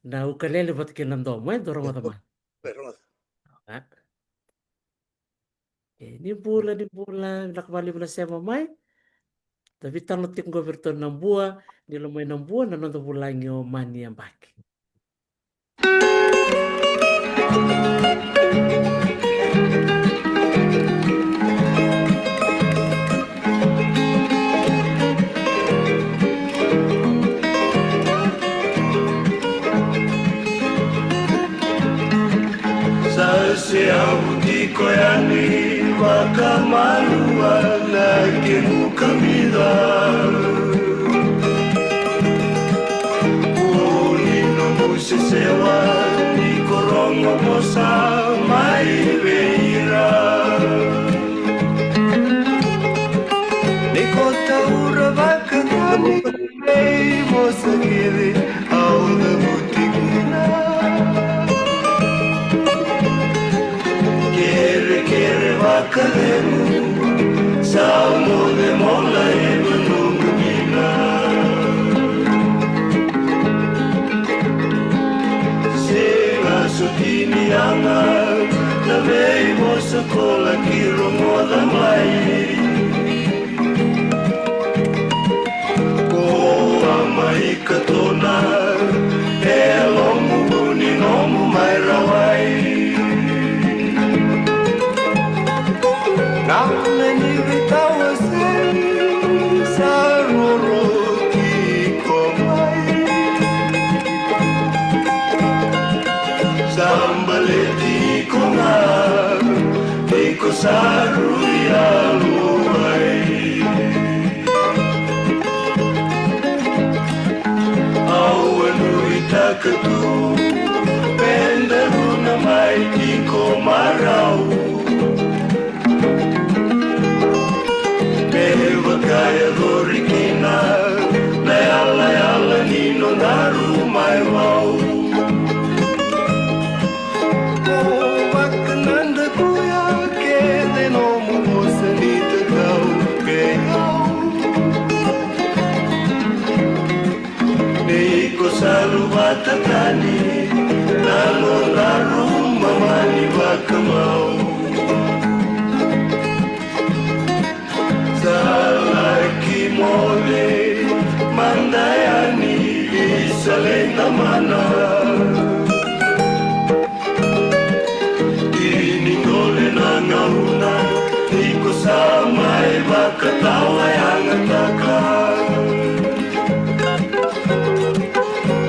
na ukulele vata kei na domo, e, tou rogoca mada. E, rogoca. A. E, ni bula, ni bula, vinaka vakalevu na sema mai. Da veitalanoa tiko qo vei iratou na Bua, ni lomai na Bua, na noda vulagi o Mani Yabaki. Sa seyavu tiko yani vakamalua na kequ kamica. Kua ni noqu sesewa ni ko rogo vosa mai vei ira. Ni ko taura vakacani veivosa kece au cavuti kina. Kerekere vakacegu sa moce mo laiva noqu dina. Sega soti ni yaga na veivosa ko laki rogoca mai. Ko a mai katona e yalomu ni nomu mai rawai. Na meni veitawasei sa roro tiko mai. Sa baleti iko ga, iko sa rui yalo mai. Au a nuitaka tu me daru na mai tiko marau. Me vakayacori kina na yalayala ni nodaru mai vau. Ko vakanadakuya kece nomu vosa ni tatau vei au. Ni ko sa luvata tani na nodaru mamani vakamau. Sa laki moce mada yani i Saleidamana. Ni dole na gauna iko sa mai vakatawayagataka.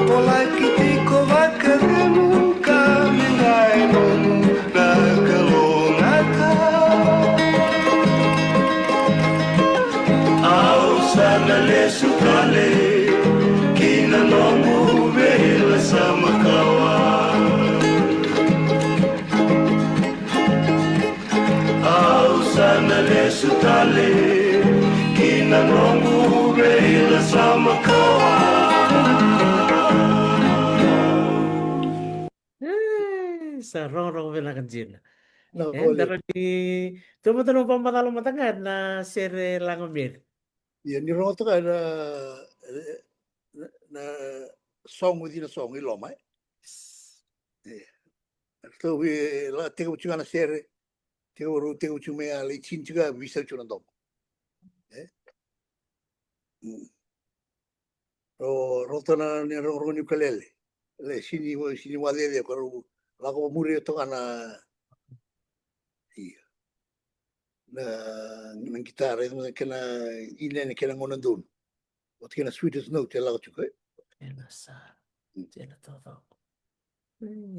Ko laki tiko vakacegu ka me qai nomu na kalougata. Au sa na lesu tale ki na noqu veilasama kawa. Au sa na lesu tale ki na noqu veilasama kawa. E, sa rogorogo vinaka dina. Na, e, vole. Dara ni, tou mada na vakamacala mada ga na sere Laga Meri. Ia, ni rogoca ga na, e, na song within a song i loma, e. E. Ratou vei la tekivu tiko ga na sere, tekivu, tekivu tiko mai a lai tini tiko ga, veisau tiko na domo. E. Mm. Ro, rota na, ni rogorogo ni ukulele. Le sini, sini wacece ko rau lako muri toka na, ia. Na, na gitara, e, kena inene, kena gauna donu. Oti kena sweetest note e lako tiko, e. Ena sa. Mm. Ena taucoko.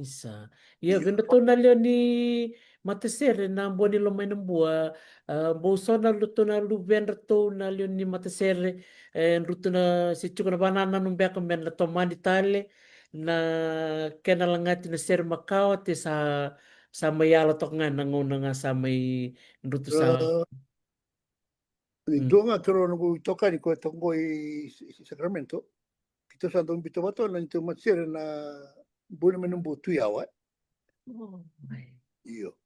Isa. Ia, io. Vei ratou na lewe ni matasere na Bua ni Lomainabua. A, bau so na ratou na luvedratou na lewe ni matasere. E, ratou na se tiko na vakanananu beka me na tomani tale na kena lagati na sere makawa, te sa, sa mai yala toka ga na gauna ga sa mai ratou sa. A, e dua ga keirau noqu itokani ko e toka qo i, i Sacramento. Keitou sa dau biuta vata na neitou matasere na Bua ni Lomainabua Tui Yawa. Io.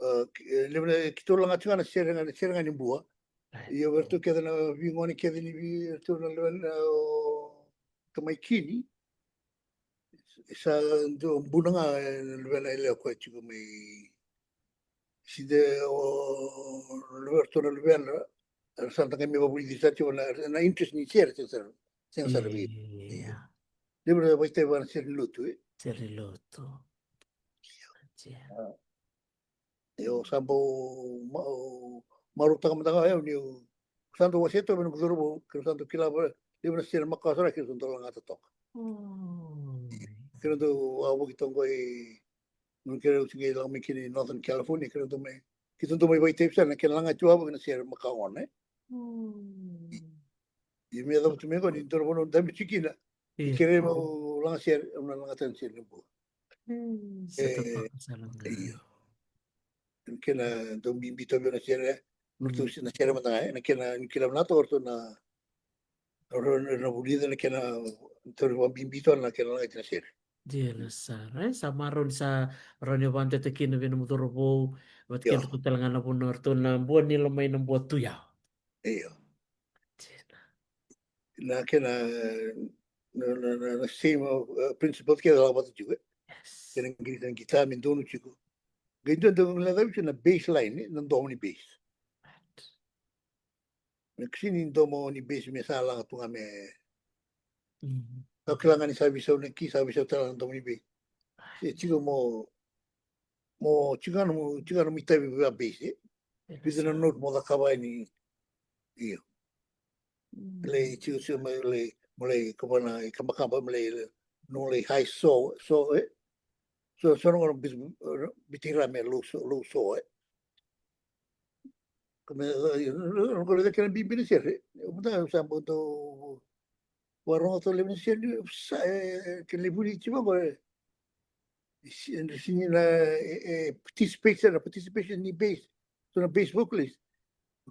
A, keitou lagati ga na sere ga, na sere ga ni bua. Io, vei ratou kece na veigone kece ni vei ratou na luvena o Tamaikini. Sa dua buna ga, e, na luvena e lewe koya tiko mai. Side o luvena, ratou na luvena, era sa da qai mai vavulici sa tiko na, na interest ni sere, sega sara, sega sara vei. Ia. Levu era vakaitavi vaka na sere ni lotu, e. Sere ni lotu. Ia. Io, sa bau ma-, marautaka mada ga o yau niu sa dau wasea toka vei noqu cauravou, keirau sa dau kila vei, levu na sere makawa sara keirau sa dau lagata toka. Keirau dau a vuki toka qo i, keirau sa qai lako mai kina i Northern California, keirau dau mai, keitou dau mai vakaitavi sara na kena lagati wavoki na sere makawa gona, e. Ia me yacova tu mai qo ni dua na vanua dabe tiko kina. Io. Kerei meu laga sere, au na lagata na sere ni bua. Mm, sa, e, totoka sara ga. Io. Kena dau bibi toka vei au na sere, na nodratou se-, na sere mada ga, e, na kena, ni kila vinaka toka o ratou na, o ratou na, na vulica na kena, ratou vakabibi toka na kena lagati na sere. Dina sara, e, sa marau ni sa rawa ni vakadewataki kina vei nomu cauravou, vata kei ratou tale ga na vanua, o ratou na Bua ni Lomainabua Tui Yawa. Io. Dina. Na kena, na, na, na, na same, uh, principle kece lako vata tiko, e. Yes. Kena qirita na guitar me donu tiko. Qai dua dau lecavi tiko na bass line, e, na domo ni bass. Right. Me kasi ni domo ni bass me sa laga tu ga me. Mm. Sa kila ga ni sa veisau na key, sa veisau tale na domo ni bass. Right. Se tiko mo, mo tiko ga nomu, tiko ga nomu itavi vaka bass, e. Vica na note mo cakava yani. Io. Mm. Lai tiko, tiko mai lai, mo lai kavana, i kabakaba, mo lai, no lai high so, so, e. So, so na gauna biuta, biuta ira me low so, low so, e. Ka me, e, e, e, kena bibi na sere, e, au mada sa bau dau vakarorogo toka levu na sere, sa, e, kena lai vulici tiko qo, e, si-, e, sini na, e, e, participate sara, participation ni bass, so na bass vocalist.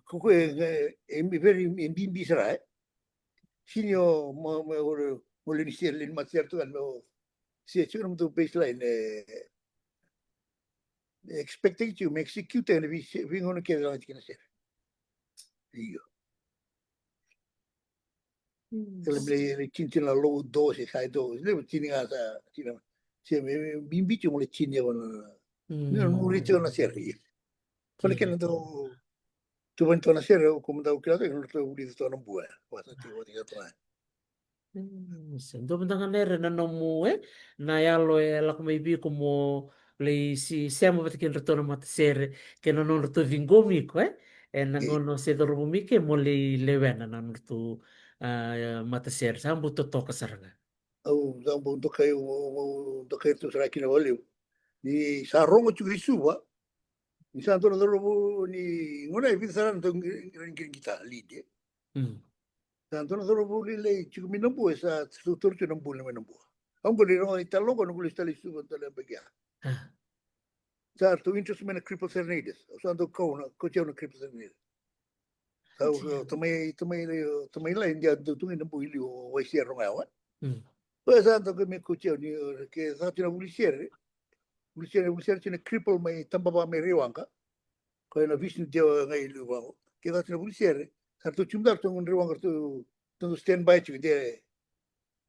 Ko, ko, e, e, e, very, e, bibi sara, e. Sini o, mo, mo, mo, mo lewe ni sere, lewe ni matasere tu ga, mo, se, se, na nomutou bass line, e, expect-taki tiko me execute ena vei se-, veigauna kece e lagati kina na sere. Io. Mm. Kena lai, lai tini, tini na low do se high do. Levu tini ga sa, tini ga. Se me, me bibi tiko mo lai tini ena vanua. Mm. Ni na muri tiko na sere. Io. Kena kena dau tuvani toka na sere, o koya mada au kila toka, na nodratou vulica toka na bua. Vaka sa tiko vata kei ratou ga. Mm, sa dua mada ga na ira na nomu, e, na yalo e lako mai vei iko mo lai si-, sema vata kei ratou na matasere, kei na nodratou ciqomi iko, e, ena gauna o se cauravou mai ke mo lai lewena na nodratou, a, matasere. Sa bau totoka sara ga. Au, sa bau dokai, au, au, au dokai tu sara kina vakalevu. Ni sa rogo tiko i Suva, ni sa dua na cauravou ni gauna e vica sara na dau qiri, qiri, qiri guitar, lead, e. Mm. Sa dua na cauravou lailai tiko mai Nabua, e sa tautauri tiko na buli mai Nabua. Au qai lai rogoca i tale, au qai lai tale i Suva, tale yabaki ya. Ah. Sa ratou interest mai na Cripple Serenaders. Au sa dau kau na, kauti au na Cripple Serenaders. Sa au, tamai, tamai, tamai lai, dia dau tu ga i Nabua i liu, o Waisia rogo yawa. Mm. Koya sa dau qai mai kauti au ni, ke sa tu na vuli sere. Vuli sere, vuli sere tiko na Cripple mai Tabava mai Raiwaqa. Koya na Vishnu Deva ga i liu vaqo. Ke sa tu na vuli sere. Sa ratou tiko mada ratou qai Raiwaqa ratou, ratou stand by tiko de.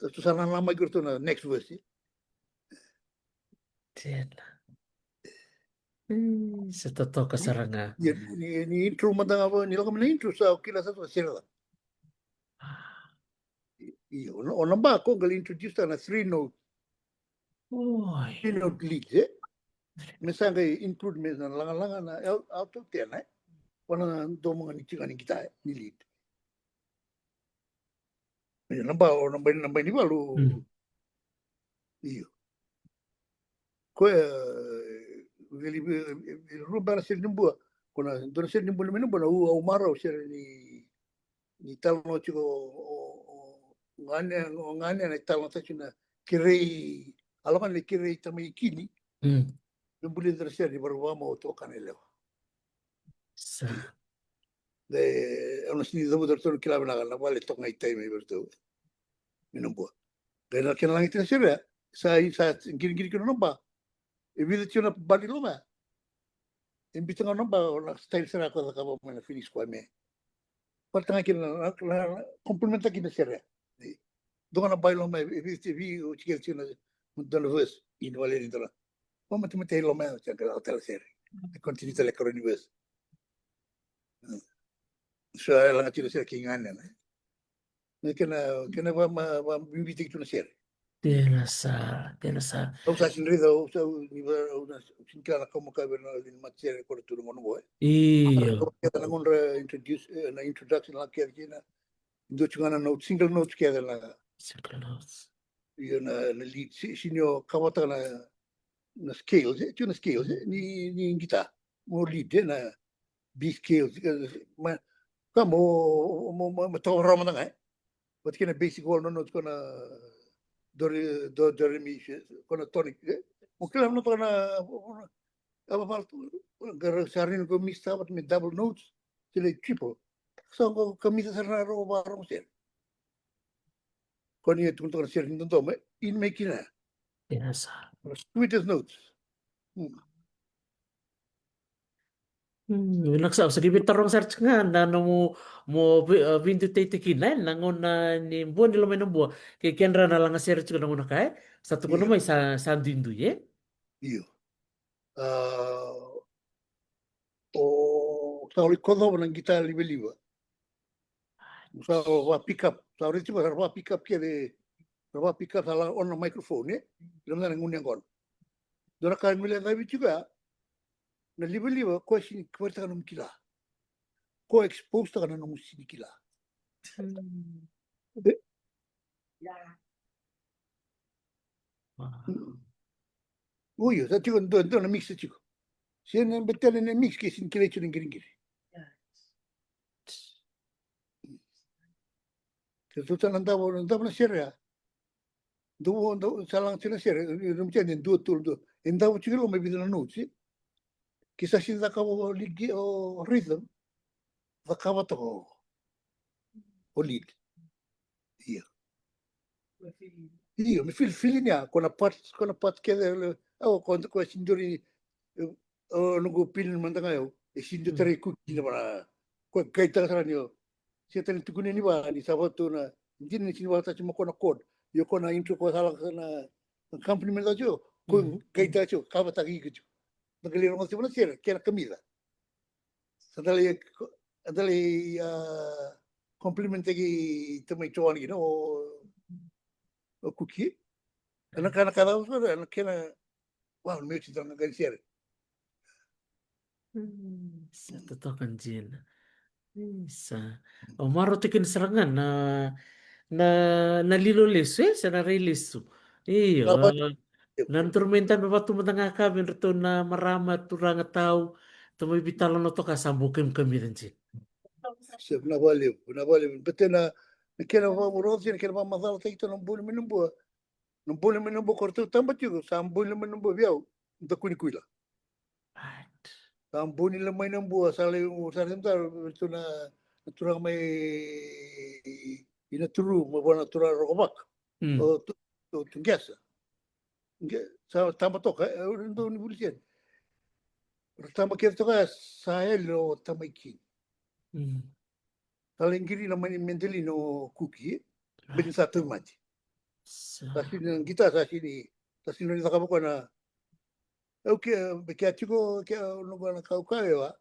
Sa tu sa nanamaki iratou na next verse. Tena. Ih, sa totoka sara ga. Ia, ni, ni intro mada ga vaka, ni lako mai na intro sa o kila sa toka sere ca. Ah. I, i, o na, o na ba ko qai introduce na three note. Oi. Three note lead, e? Me sa qai include me na lagalaga na al-, alto tenor, e? O na domo ga ni tiko ni guitar, e? Ni lead. Io, na ba, o na ba, na ba ni valu. Mm. Io. Koya, e, veli, e, e, e, rua beka na sere ni bua. Ko na, dua na sere ni bua, na mai na bua, na u, au marau sere ni, ni talanoa tiko o, o, o Gane, o Gane na talanoa tiko na kerei, a lako na kerei tamai kini. Mm. Me buli dua na sere ni vakarau vakamau toka na yalewa. Sa. De, au na sini cavuta ratou na kila vinaka na vale toka ga i tai mai vei ratou. Mai na bua. De na kena lagiti na sere, sa, sa qiriqiri kina na ba. E vica tiko na ba ni loma. E biuta ga na ba, o na style sere ko cakava mai na finish ko me. Vata ga kina na, na, na, complement kina sere. Dua ga na ba i loma, e vica, e vica, o tiko tiko na, dua na verse, i na vale ni dua na. O matemate i loma, o tiko na tala sere. E continue tale karua ni verse. Mm. So, e laga tiko na sere kei Gane, ne? Na kena, kena va, ma, va, bibitaki tu na sere. Dina sa, dina sa. Au sa sini raica, au sa, au ni va, au na sini kila na ka mo kaya vei ira na lewe ni matasere ko ra tu na gauna qo, e. Io. Au kila na gauna ra introduce, e, na introduction la kece kina. Dua tiko ga na notes, single notes kece na. Single notes. Io, na, na lead, si, sini o kavata na, na scales, e, tiko na scales, e, ni, ni guitar. Mo lead, e, na, B scale, e, ma, ka mo, mo, mo, mo toka rawa mada ga, e. Vata kei na basic wall, no, no, tiko na do, re, do, do, re, mi, si, ko na tonic, e. Mo kila na toka na, na, na, na, na, na, na, na, sa rini ko mix sa vata me double notes, se lai triple. Sa qo ka mix sa na ro, va, ro, se. Ko ni tu toka na sere ni dodoma, e, in me kina. Dina sa. Sweetest notes. Mm. Mm, vinaka sa, au sa qai veitaroga sara tiko ga na nomu, mo vi-, a, veidutaitaki kina, e, na gauna ni bua ni loma i Nabua. Kei kedra na lagasere tiko na gauna ka, e. Sa tukuna mai sa, sa duidui, e? Io. A, o, sa lai kocova na guitar livaliva. Sa va pick up, sa raica tiko, sa va pick up kece, sa va pick up, sa la on na microphone, e? Ira mada na gunu yaqona. Dua na ka e guilecavi tiko ya, na livaliva, ko e sini kavaritaka nomu kila. Ko e expose taka na nomu sini kila. Mm. E? Wow. Mm. Io, sa tiko, dua, dua na mix sa tiko. Se na betena na mix ke sini kilai tiko na qiriqiri. Ke tu sa na davo, na davo na sere ya. Dua, dua, sa laga tiko na sere, e, e, e, dua, tolu, dua. E davo tiko lo mai vica na notes, e. Ke sa sini cakava o lead, o rhythm, cakava toka o lead. Io. Io, me feel, feeling ya, ko na part, ko na part kece, e, o, ko, ko sini duri, e, o, noqu feeling mada ga, e, e sini duri tarai Kuki na vara, ko kaitaka sara ni, o, se tale tukuni ni va, ni sa vatu na, dina ni sini vatu tasi mo ko na chord, io ko na intro ko sa laka na, na compliment tasi, o, ko kaitaka tasi, o, kavataka iko tasi. Na qai lai rogo tiko na sere, kena kamica. Sa dala i, dala i, a, compliment taki tamai Joan kina o, o Kuki. Ana ka, ana ka, ana kena, wow, me oti tana qai sere. Mm, sa totoka dina. Isa. O marautaki ni sara ga na, na, na lilo lesu, e, se na rai lesu. Io, na, a, na turu mai dabe vatu mada ga ka vei dratou na marama, turaga tau, tamai Vitala na toka sa bau kamikamica dina. Se, vinaka vakalevu, vinaka vakalevu. Bete na, na kena vakarorogo, na kena vakamacalataki tu na buli mai Nabua. Na buli mai Nabua ko ratou taba tiko, sa buli mai Nabua vei au, da kuni kuila. Right. Sa buli mai Nabua, sa lai, sa lai mada, tu na, na turaga mai, i na turu, mai vua na turaga Rokovaka. Mm. O tu, o tu Qesa. Qe-, sa taba toka, e, o dou ni vuli sere. Ra taba kece toka, sa yali o tamai Kini. Mm. Sa lai qiri na mai ni medalina o Kuki, e? Right. Beti sa tauvimate. Sa. Sa sini na qita, sa sini, sa sini ni cakava koya na, au ke, ke a tiko, ke a noqu na kaukau e wa,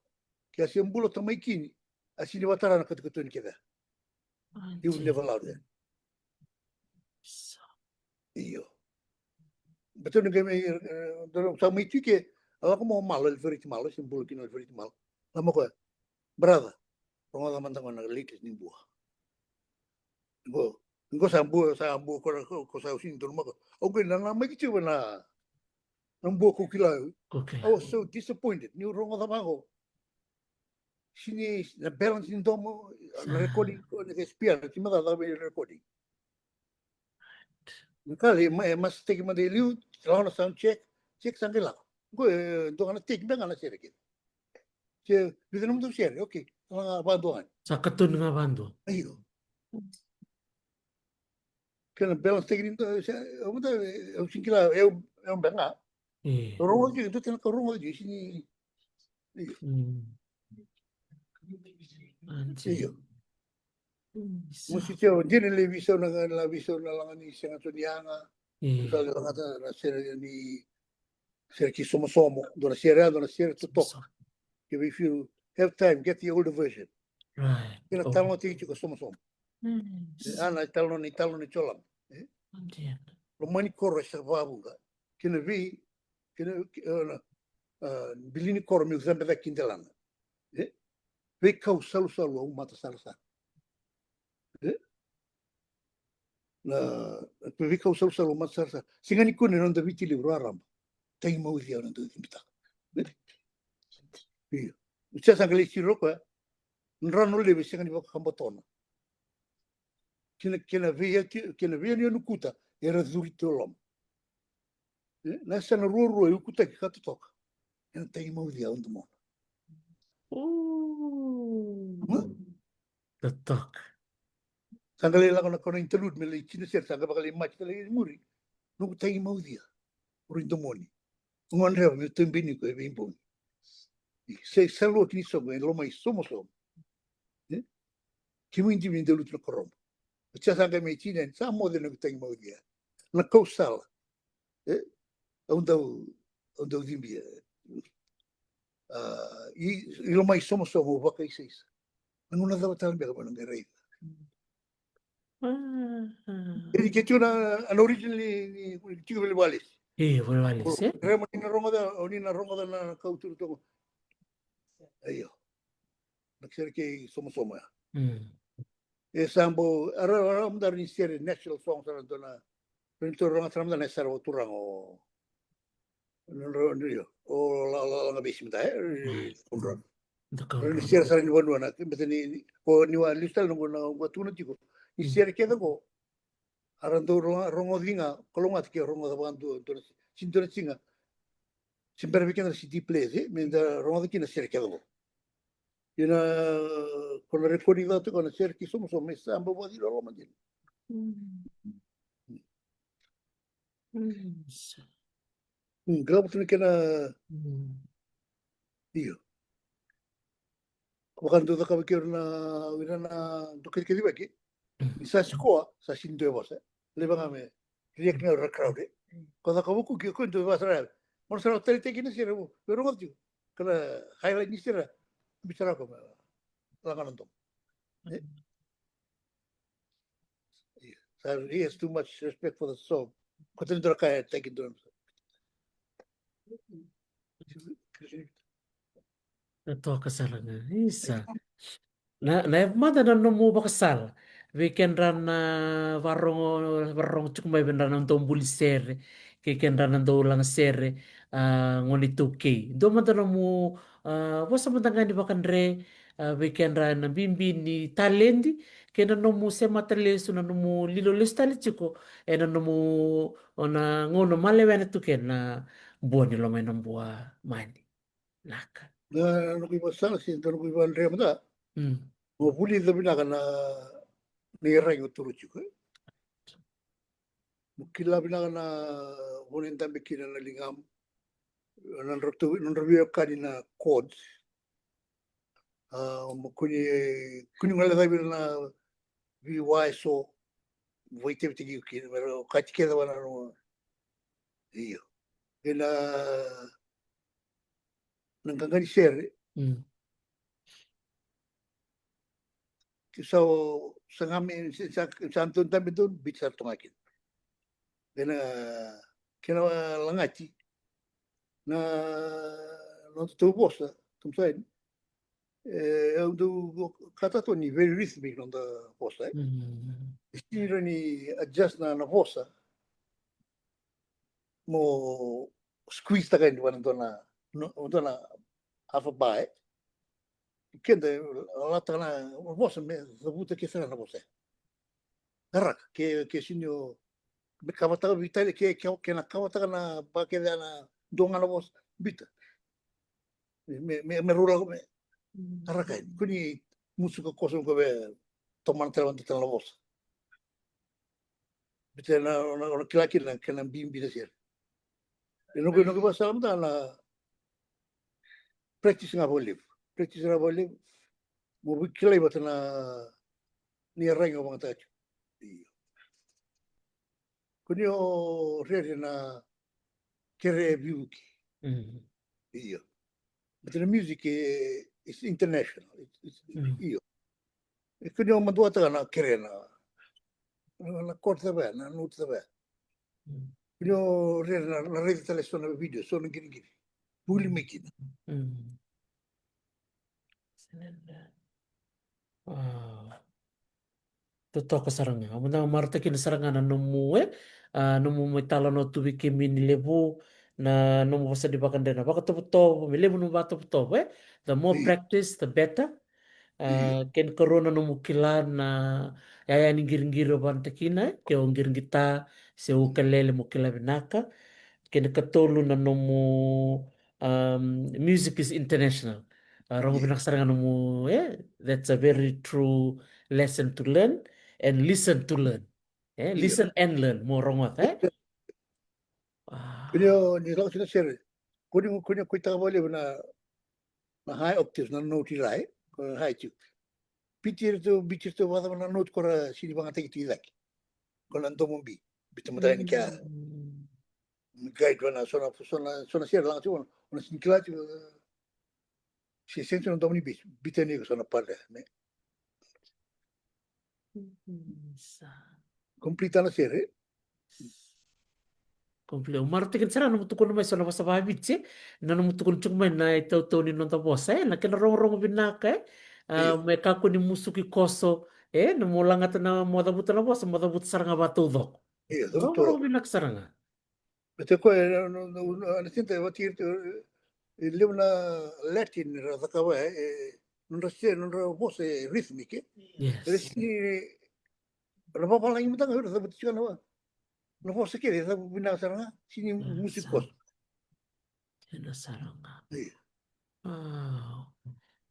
ke a se bula tamai Kini, a sini vatara na katukatu ni kece. He would never allow that. Sa. Io. Beta ni qai mai, e, dua sa mai tu ke, a lako mo Malo, Elifereti Malo, se bula kina Elifereti Malo. Lako mo koya. Brother, rogoca mada qo na latest ni bua. Qo, qo sa bua, sa bua ko, ko, ko sa usini tolu mako. Au qai na, na mai ki tiva na, na bua ko kila. Okay. I was so disappointed. Niu rogoca vaqo. Sini, na balance ni domo, na recording, ko na S P R, ti mada cava recording. Na ka lai, ma, e masa take mada i liu, lako na sound check, check sa qai lako. Qo, e, dua ga na take beka ga na sere kece. Se, vica na nomudou sere, okay. Lako ga vadua ga. Sa katoni ga vadua. Io. Kena balance take ni, se, au mada, au sini kila, eu, eu beka ga. Io. Rogoca, dua tale na ka rogoca, sini, io. Mm. Anji. Io. Mm, sa. Mo si teo, dina lai veisau na, na veisau na laga ni sega tu ni yaga. Io. Sa lai lagata na sere ni, sere ki Somosomo. Dua na sere ya, dua na sere totoka. Somosomo. Ke vei, if you have time, get the older version. Right. Kena talanoataki tiko Somosomo. Mm. E, a na italanoa, italanoa ni Tiola. E? Anji. loma ni koro e sa vakavuqa, kei na vei, kei na, kei na, a, bili ni koro meu cabe cake ki delana. E? Veikau salusalu au mata sarasara. E? Na veikau salusalu au mata sarasara. Sega ni kune na noda Viti levu raraba. Tagimauci au na dau cibitaka. E? Io. Sa sa qai lai siro koya. Drano levu e sega ni vakabotona. Kei na, kei na vei, kei na veiyanuyanu kuta era curi tu e loma. E, na yasana ruarua e ukutaki ka totoka. Ena tagimauci au domona. Ooh. Totoka. Sa qai lai lako na kona interlude me lai tini na sere, sa qai vakalai mati ka lai muri. Noqu tagimauci au. Rui domoni. Oqo dreva meu tubeni iko e veibogi. Sa, sa lua kini soqo e loma i Somosomo. E? Kemuni dimi ni dau lutu na korobo. Oti sa qai mai tini yani, sa moce noqu tagimauci au. Na kau sala. E? Au dau, au dau cibia. A, i, i loma i Somosomo au vakaisaisa. Na gauna cava tale beka meu na qai raica. E ni ke tiko na, na original ni, ni, ni tiko vale valesi. E, vale valesi, e? Rema ni na rogoca, o ni na rogoca na kau turu togo. Io. Na sere kei Somosomo ya. E sa bau, era, era mada ni sere national song sara dua na, ni tou rogoca sara mada na sara o turaga o, o la, la, la, la, besi mada, e? Ni sere sara ni vanua na, beta ni, ni, ko ni wa, liu tale na, na, na, tukuna tiko. Ni sere kece ko, a ra dau rogoci ga, kalougata ke rogoca vakadua, dua na, si dua na siga. Se bera vei keda na C D players, e, me da rogoca kina sere kece qo. Ia na, ko na recording caka tiko na sere ki Somosomo, me sa bau vakaciloloma dina. Kila vata na kena, io. Ko vaka dau cakava kei ira na, ira na dau kacikaci vaki. Ni sa sikoa, sa sini dua e vosa. Leva ga me react ga ira crowd, e. Ko cakava kuki, ko dua e vosa rawa. Mona sara talitaki na sere, me rogoca tiko. Kana highlight ni sere, biu sara ko me laga na domo. E? Sa, he has too much respect for the song. Ko tani dua na ka e taki dua. Na toka sara ga. Isa. Na, na yaco mada na nomu vakasala vei kedra na varogo, varogo tiko mai vei kedra na dau buli sere kei kedra na dau laga sere, a, gone iTaukei. Dua mada nomu, a, vosa mada ga ni vakadre, a, vei kedra na bibi ni taledi kei na nomu semata lesu, na nomu lilo lesu tale tiko ena nomu, o na gauna malewena tu kei na bua ni loma i Nabua, mani. Naka. Na noqu ivakasala se na noqu ivakadre mada. Mm. Mo vulica vinaka na, na iyaragi o toro tiko, e? Mo kila vinaka na vanua e dabe kina na ligamu. Na nodratou, nodra veiwekani na chords. A, mo kua ni, kua ni gole cavi na veiwa eso. Vaitavitaki iko kina, me ra okati kece vua na nomu. Io. Ena, na qaqa ni sere. Mm. Ke sa, sa ga me, sa, sa, sa dau dabe dau, biuta sara toka ga kina. Ena, kena lagati. Na, nodatou vosa, tou sa, e, au dau, ka tale tu ni very rhythmic noda vosa, e. Mm. E sini rawa ni adjust na, na vosa. Mo squeeze taka yani vua na dua na, no, dua na half a bar, e. Keda, lataka na vosa me cavuta ke sara na vosa, e. Araka, ke, ke sini o, me kavataka vei tale, ke, ke, ke na kavataka na ba kece na dua ga na vosa, biuta. Me, me, me rau lako me, araka, kua ni musuka koso ko vei, tomana tale vata tale na vosa. Biuta na, na, na kila kina, kena bibi na sere. E noqu, noqu vakasala mada na practice ga vakalevu. Practice ga vakalevu. Mo vei kilai vata na ni iyaragi o vakayagataka tiko. Io. Kua ni o rere na kere e veivuke. Mm. Io. But the music, e, is international. It's, it's, mm, io. E kua ni o maduataka na kere na, na, na chord cava, na note cava. Ni o rere na, na raica tale so na video, so na qiriqiri. Vuli mai kina. Totoka sara ga. Au mada ga marautaka kina sara ga na nomu, e, a, nomu mai talanoa tu vei kemuni levu, na nomu vosa ni vakadre na vakatovotovo, me levu nomu vakatovotovo, e. The more practice, the better. A, kena ikarua na nomu kila na yaya ni qiriqiri o vanata kina, e, ke o qiriqita, se o ukalele mo kila vinaka. Kena ikatolu na nomu, um, music is international. A, rogo vinaka sara ga nomu, e, that's a very true lesson to learn and listen to learn. E, listen and learn, mo rogoca, e. Wow. Kuni o ni lako tiko na sere. Kuni, kuni o koitaka vakalevu na, na high octaves, na note i ra, e. Ko na high tiko. Biuti iratou, biuti iratou vakacava na note ko ra sini vagataki tu i cake. Ko na domo bi. Biuta mada ga ni kea. Guide vana so na, so na, so na sere laga tiko, o na sini kila tiko. Se sega tiko na domo ni bass, biuta ni ko so na pattern, ne? Sa. Complete na sere. Complete. Au marautaka sara na nomu tukuna mai so na vosa vaviti, na nomu tukuna tiko mai na itautau ni noda vosa, e, na kena rogorogo vinaka, e. A, me kakua ni musuki koso, e, na mo lagata na mo cavuta na vosa, mo cavuta sara ga vakataucoko. Io, rogorogo vinaka sara ga. But e koya, e, na, na, na, na tinta, e vati, e, e levu na Latin ra cakava, e, e, nodra se, nodra vosa e rhythmic, e. Yes. Ra sini, ra vavalagi mada ga, ra cavuta tiko na, na vosa kece, e cavu vinaka sara ga, sini musuki koso. Ena sara ga. Io. Wow.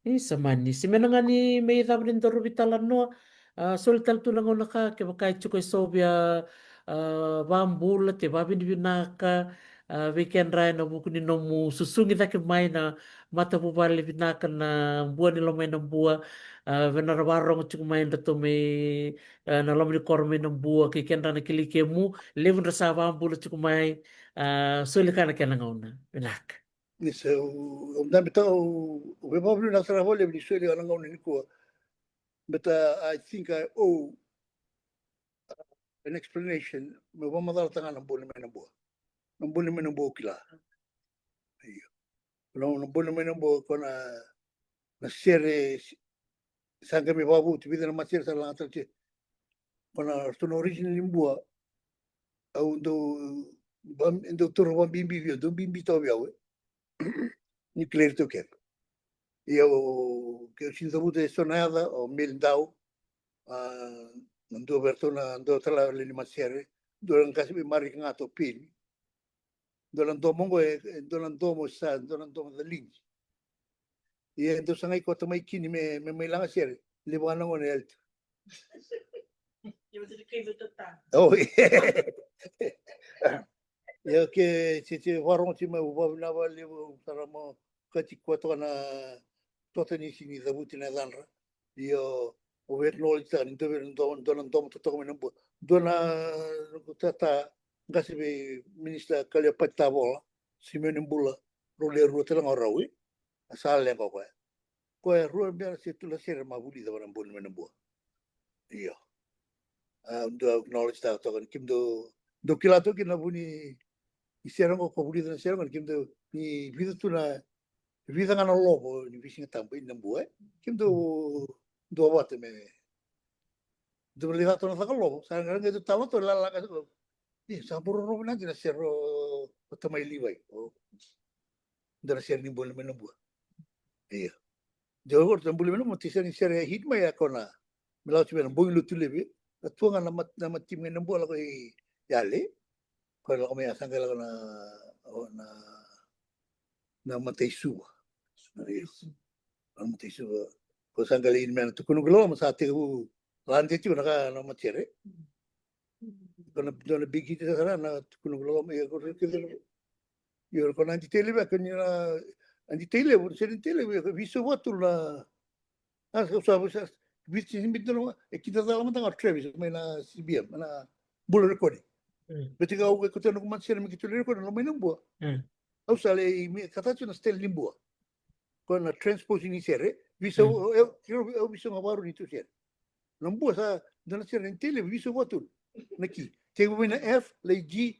Isa mani, se mena ga ni me icava ni daru veitalanoa, a, soli tale tu na gauna ka, kevaka e tiko e so via, a, vabula, te vavinavinaka, a, vei kedra ena vuku ni nomu susugi cake mai na matavuvale vinaka na Bua ni Lomainabua, a, vei na ra varogo tiko mai dratou mai, a, na loma ni koro mai Nabua, kei kedra na kilai kemu, levu dra sa vabula tiko mai, a, soli ka na kena gauna. Vinaka. Ni se, o, o, na beta, o, o, vei vavuli na sara vale, ni soli ana gauna nikua. Beta, I think I owe, uh, an explanation, me vamacalataka na Bua ni Lomainabua. Na Bua ni Lomainabua o kila. Io. Na, na Bua ni Lomainabua ko na, na sere, sa qai me vavauti, vica na matasere sa laga tale tiko. Ko na ratou na original ni Bua, au dau, dau taura vabibi vei au, dau bibi toka vei au, e. Ni kilai iratou kece. Ia o, ke o sini cavuta e so na yaca, o Meli Dau, a, na dua vei iratou na dua tale lewe ni matasere, dua na qase vei Marika ga o Peni. Dua na domo oqo e, e dua na domo sa, dua na domo caligi. Ia e dau sagai koto mai kini me, me mai laga sere, levu ga na gone yali tu. Io, ke se, se varogo ti mai, au vavinava levu, au tara mo kati koto na tota ni sini cavuti na yacadra. Io, au vei acknowledge taka ni dua vei na domo, dua na domo totoka mai Nabua. Dua na noqu tata qase vei Minisita Kaliapati Tavola, Simeone Bula, rau le rua tale ga o rau, e. A sa leqa o koya. Koya rua bera se tu na sere ma vulica vana Bua ni Lomainabua. Io. A, dua acknowledge taka toka ni kemudou, dou kila toka kina na vu ni sere oqo ko vulica na sere oqo ni kemudou, ni vica tu na vica ga na lovo ni veisiga tabu i Nabua, e. Kemudou dua vata me dou lai caka tu na caka lovo, sa qai dou tala tu, lalaga tu. Io, sa boro rogo vinaka dina sere o Tamai Livai. O dua na sere ni Bua ni Lomainabua. Io. Dua na Bua ni Lomainabua, ti sere ni sere hit mai ya ko na. Me lako ti vei na bogi lotu levu. Na tua ga na mat-, na matimi ga i Nabua lako i Yale. Ko lako mai ya sa qai lako na, o na, na Mataisuva. Na Mataisuva. Ko sa qai lai me na tukuna ko lako ma sa tekivu lade tiko na ka na matasere. Ko na dua na big hit sara na tukuna ko lako mai ko kece. Io, ko na Adi Tailevu, ko ni na Adi Tailevu, sere ni Tailevu, ko veisau vakatolu na A, sa, sa, sa, viti, viti, e kidacala mada ga o Travis mai na C B M, na Bula Recording. Veti ga au e koto na noqu matasere me keitou lai record na Lomainabua. Au sa lai me kata tu na style ni Bua. Ko na transpose ni sere, veisau, au, au, au veisau ga vakarua ni tu sere. Na Bua sa, dua na sere ni Tailevu, veisau vakatolu. Na key. Tekivu mai na F, lai G,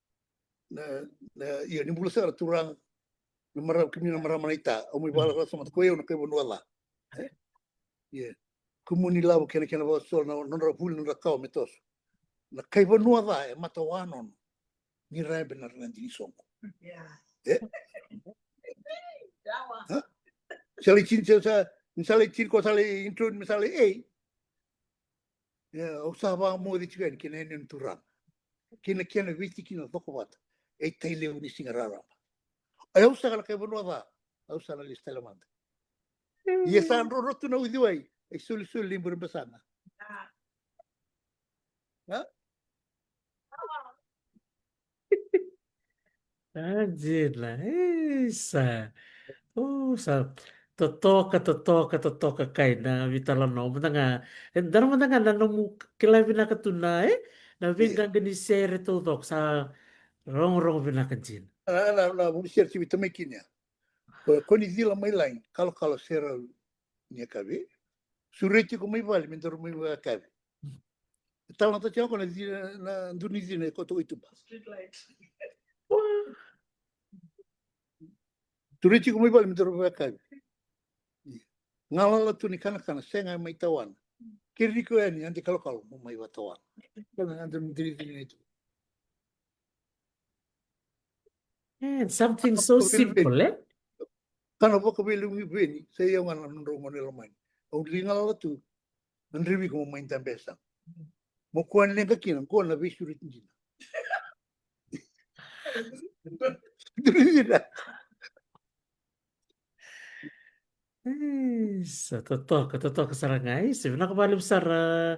Na, na, io, ni bula sara turaga. Na marama, kemuni na marama na ita, au mai vakarau sa mata ko io na kai vanua ca. E? Io. Kumuni lavo kena kena vakasola na nodra vuli nodra kawa me toso. Na kai vanua ca e mata wanono. Ni rabe na radi ni soqo. E? Ha? Sala i tini, sa, sa, ni sala i tini ko sala i intro, ni sala i ei. Ia, au sa vakamoce tiko yani kei na yanuyanu turaga. Kei na kena veitiki na cokovata. E tailevu ni siga raraba. Ai au saka na kai vanua ca. Au sa na lesu tale mada. Ia sa droro tu na uciwai. E solisoli na iburebesana. A? A dina, isa. O, sa totoka, totoka, totoka kai na vitalanoa. Mada ga, e, dara mada ga na nomu kila vinaka tu na, e, na veiqaqa ni sere taucoko sa rogorogo vinaka dina. Na, na, na vuli sere ti vita mai kina. Ko, ko ni cila mai lagi, kalokalo sere ni yakavi. Sureti ko mai vale, me daru mai vale yakavi. E tala na tati yako na cina, na duru ni cina e koto i tuba. Street light. Sureti ko mai vale, me daru mai vale yakavi. Galala tu ni kanakana, sega mai tawana. Keri ko yani, ande kalokalo, mo mai vatawana. Kana ande duru ni cina e tu. And something so simple, e? Kana vakaveilaumi veni, sa ia ga na nodrau gone lomani. Au liga lala tu, na drevi ko mai dabe sa. Mo kua ni leqa kina, ko na veisureti dina. Dina. Isa, totoka, totoka sara ga. Isa, vinaka vakalevu sara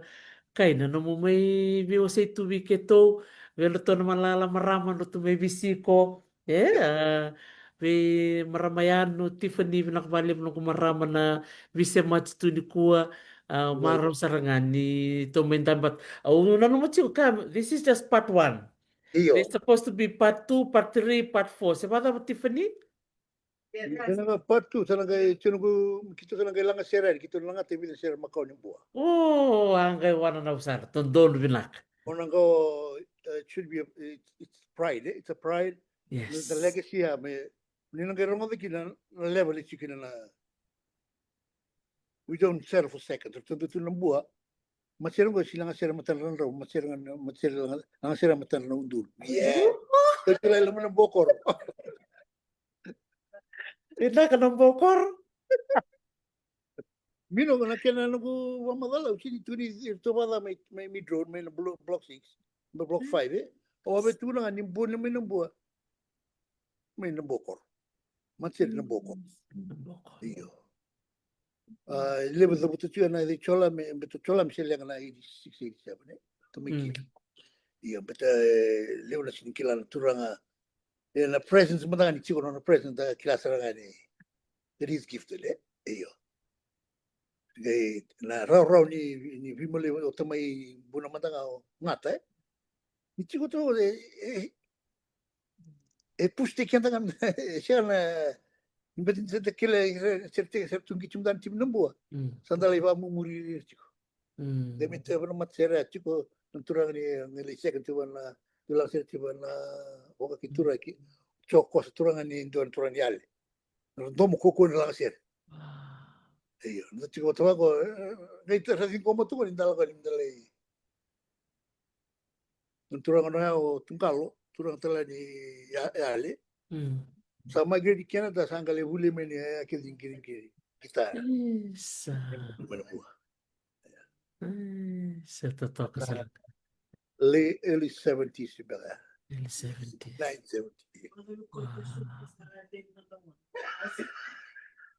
kai na nomu mai veiwasei tu vei ketou, vei ratou na malala marama, ratou mai veisiko. E, a, vei marama Yanu, Tiffany, vinaka vakalevu noqu marama na veisemati tu nikua. A, marau sara ga ni tou mai dabe. Au nanuma tiko ka, this is just part one. Io. There's supposed to be part two, part three, part four. Se vakacava, Tiffany? Ia, na part two, sa na qai, tiko na qai, keitou sa na qai laga sere yani, keitou na lagata e vica na sere makawa ni bua. O, a qai wananavu sara, dodonu vinaka. O na qo, uh, it should be, a, it, it's pride, e? It's a pride. Yes. The legacy, a, me, ni na qai rogoca kina na level e tiko kina na, we don't settle for seconds. Ratou tu na bua. Matasere qo si laga sere matadra na drau, matasere ga, matasere laga, laga sere matadra na udolu. Yeah. Tou tu lai loma na bokoro. Vinaka na bokoro. Mino na kena noqu vakamacala, au sini tu ni, e, tou vakaca mai, mai mid road, mai na blo-, block six, mai block five, e. Au a vei tu na ga ni bua, ni mai na bua. Mai na bokoro. Matasere na bokoro. Mm, na bokoro. Io. A, levu cavuta tu na i Cola me, me tu Cola me se leqa na eighty-six, eighty-seven, e? Tu mai kina. Io, but, e, levu na sini kila na turaga. E, na presence mada ga ni tiko na presence da kila sara ga ni. It is gifted, e? Io. Qai na raurau ni, ni vimali o tamai buna mada ga o gata, e? Ni tiko tu, e, e, e push te keda ga, e sega na, ni bati ni seta kila, e seta, seta tu qiti mada na timi na bua. Mm. Sa da lai vakamumuri ira tiko. Mm. De me teva na matasere tiko, na turaga ni, ni lai seka tiko na, ni lai seka tiko na, voka ki turaki, tio kosa turaga ni, dua na turaga ni yale. Na domo koko ni laga sere. Wow. Io, na tiko vata vako, e, e, qai tara ciqoma tu ni da lako ni da lai. Na turaga na o Tugalo, turaga tale ni ya-, yale. Mm. Sa mai qiri Canada, sa qai lai vuli mai ni ya ke qiri qiri. Kita. Isa. Mai na bua. Isa, totoka sara. Late, early seventies, bela. Early seventies. Nine seventy. Wow.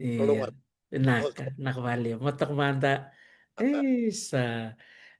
Ia, naka, naka vale, mataka mada. Isa.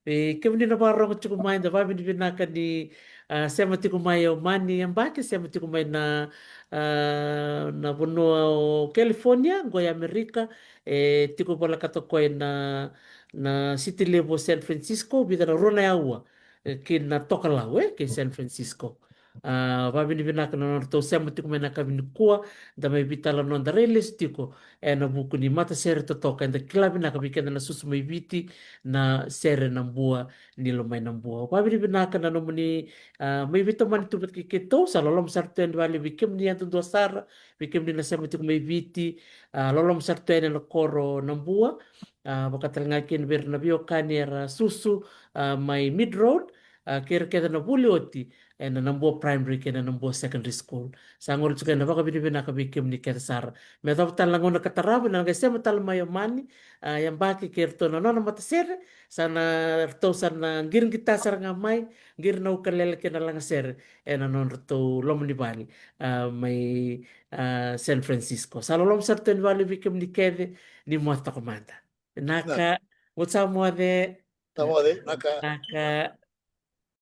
E, kemuni na vakarogo tiko mai, da vavinavinaka ni, a, sema tiko mai o Mani Yabaki, sema tiko mai na, a, na vanua o California, qo e Amerika, e tiko volekata koya na, na city levu o San Francisco, vica na rua na aua, e, ki na tokalau, e, ki San Francisco. A, vavinavinaka na nodratou sema tiko mai na yakavi nikua, da mai vitala noda rai lesu tiko ena vuku ni matasere totoka, eda kila vinaka vei keda na susu mai Viti, na sere Na Bua ni Lomainabua. Vavinavinaka na nomuni, a, mai veitomani tu vata kei keitou, sa loloma sara tu yani vale vei kemuni yadudua sara, vei kemuni na sema tiko mai Viti, a, loloma sara tu yani ena koro Nabua, a, vaka tale ga kina vei ira na veiwekani era susu, a, mai Mead Road, a, kei ira kece na vuli oti, ena Nabua Primary kei na Nabua Secondary School. Sa gole tiko ena vakavinavinaka vei kemuni kece sara. Me yacova tale na gauna ka tarava, na qai sema tale mai o Mani, a, yabaki kei ratou na nona matasere, sa na ratou sa na qiriqita sara ga mai, qiri na ukalele kei na lagasere ena nodratou loma ni vale, a, mai, a, San Francisco. Sa loloma sara tu ni vale vei kemuni kece, ni moce toka mada. Naka, mo sa moce. Sa moce, naka. Naka.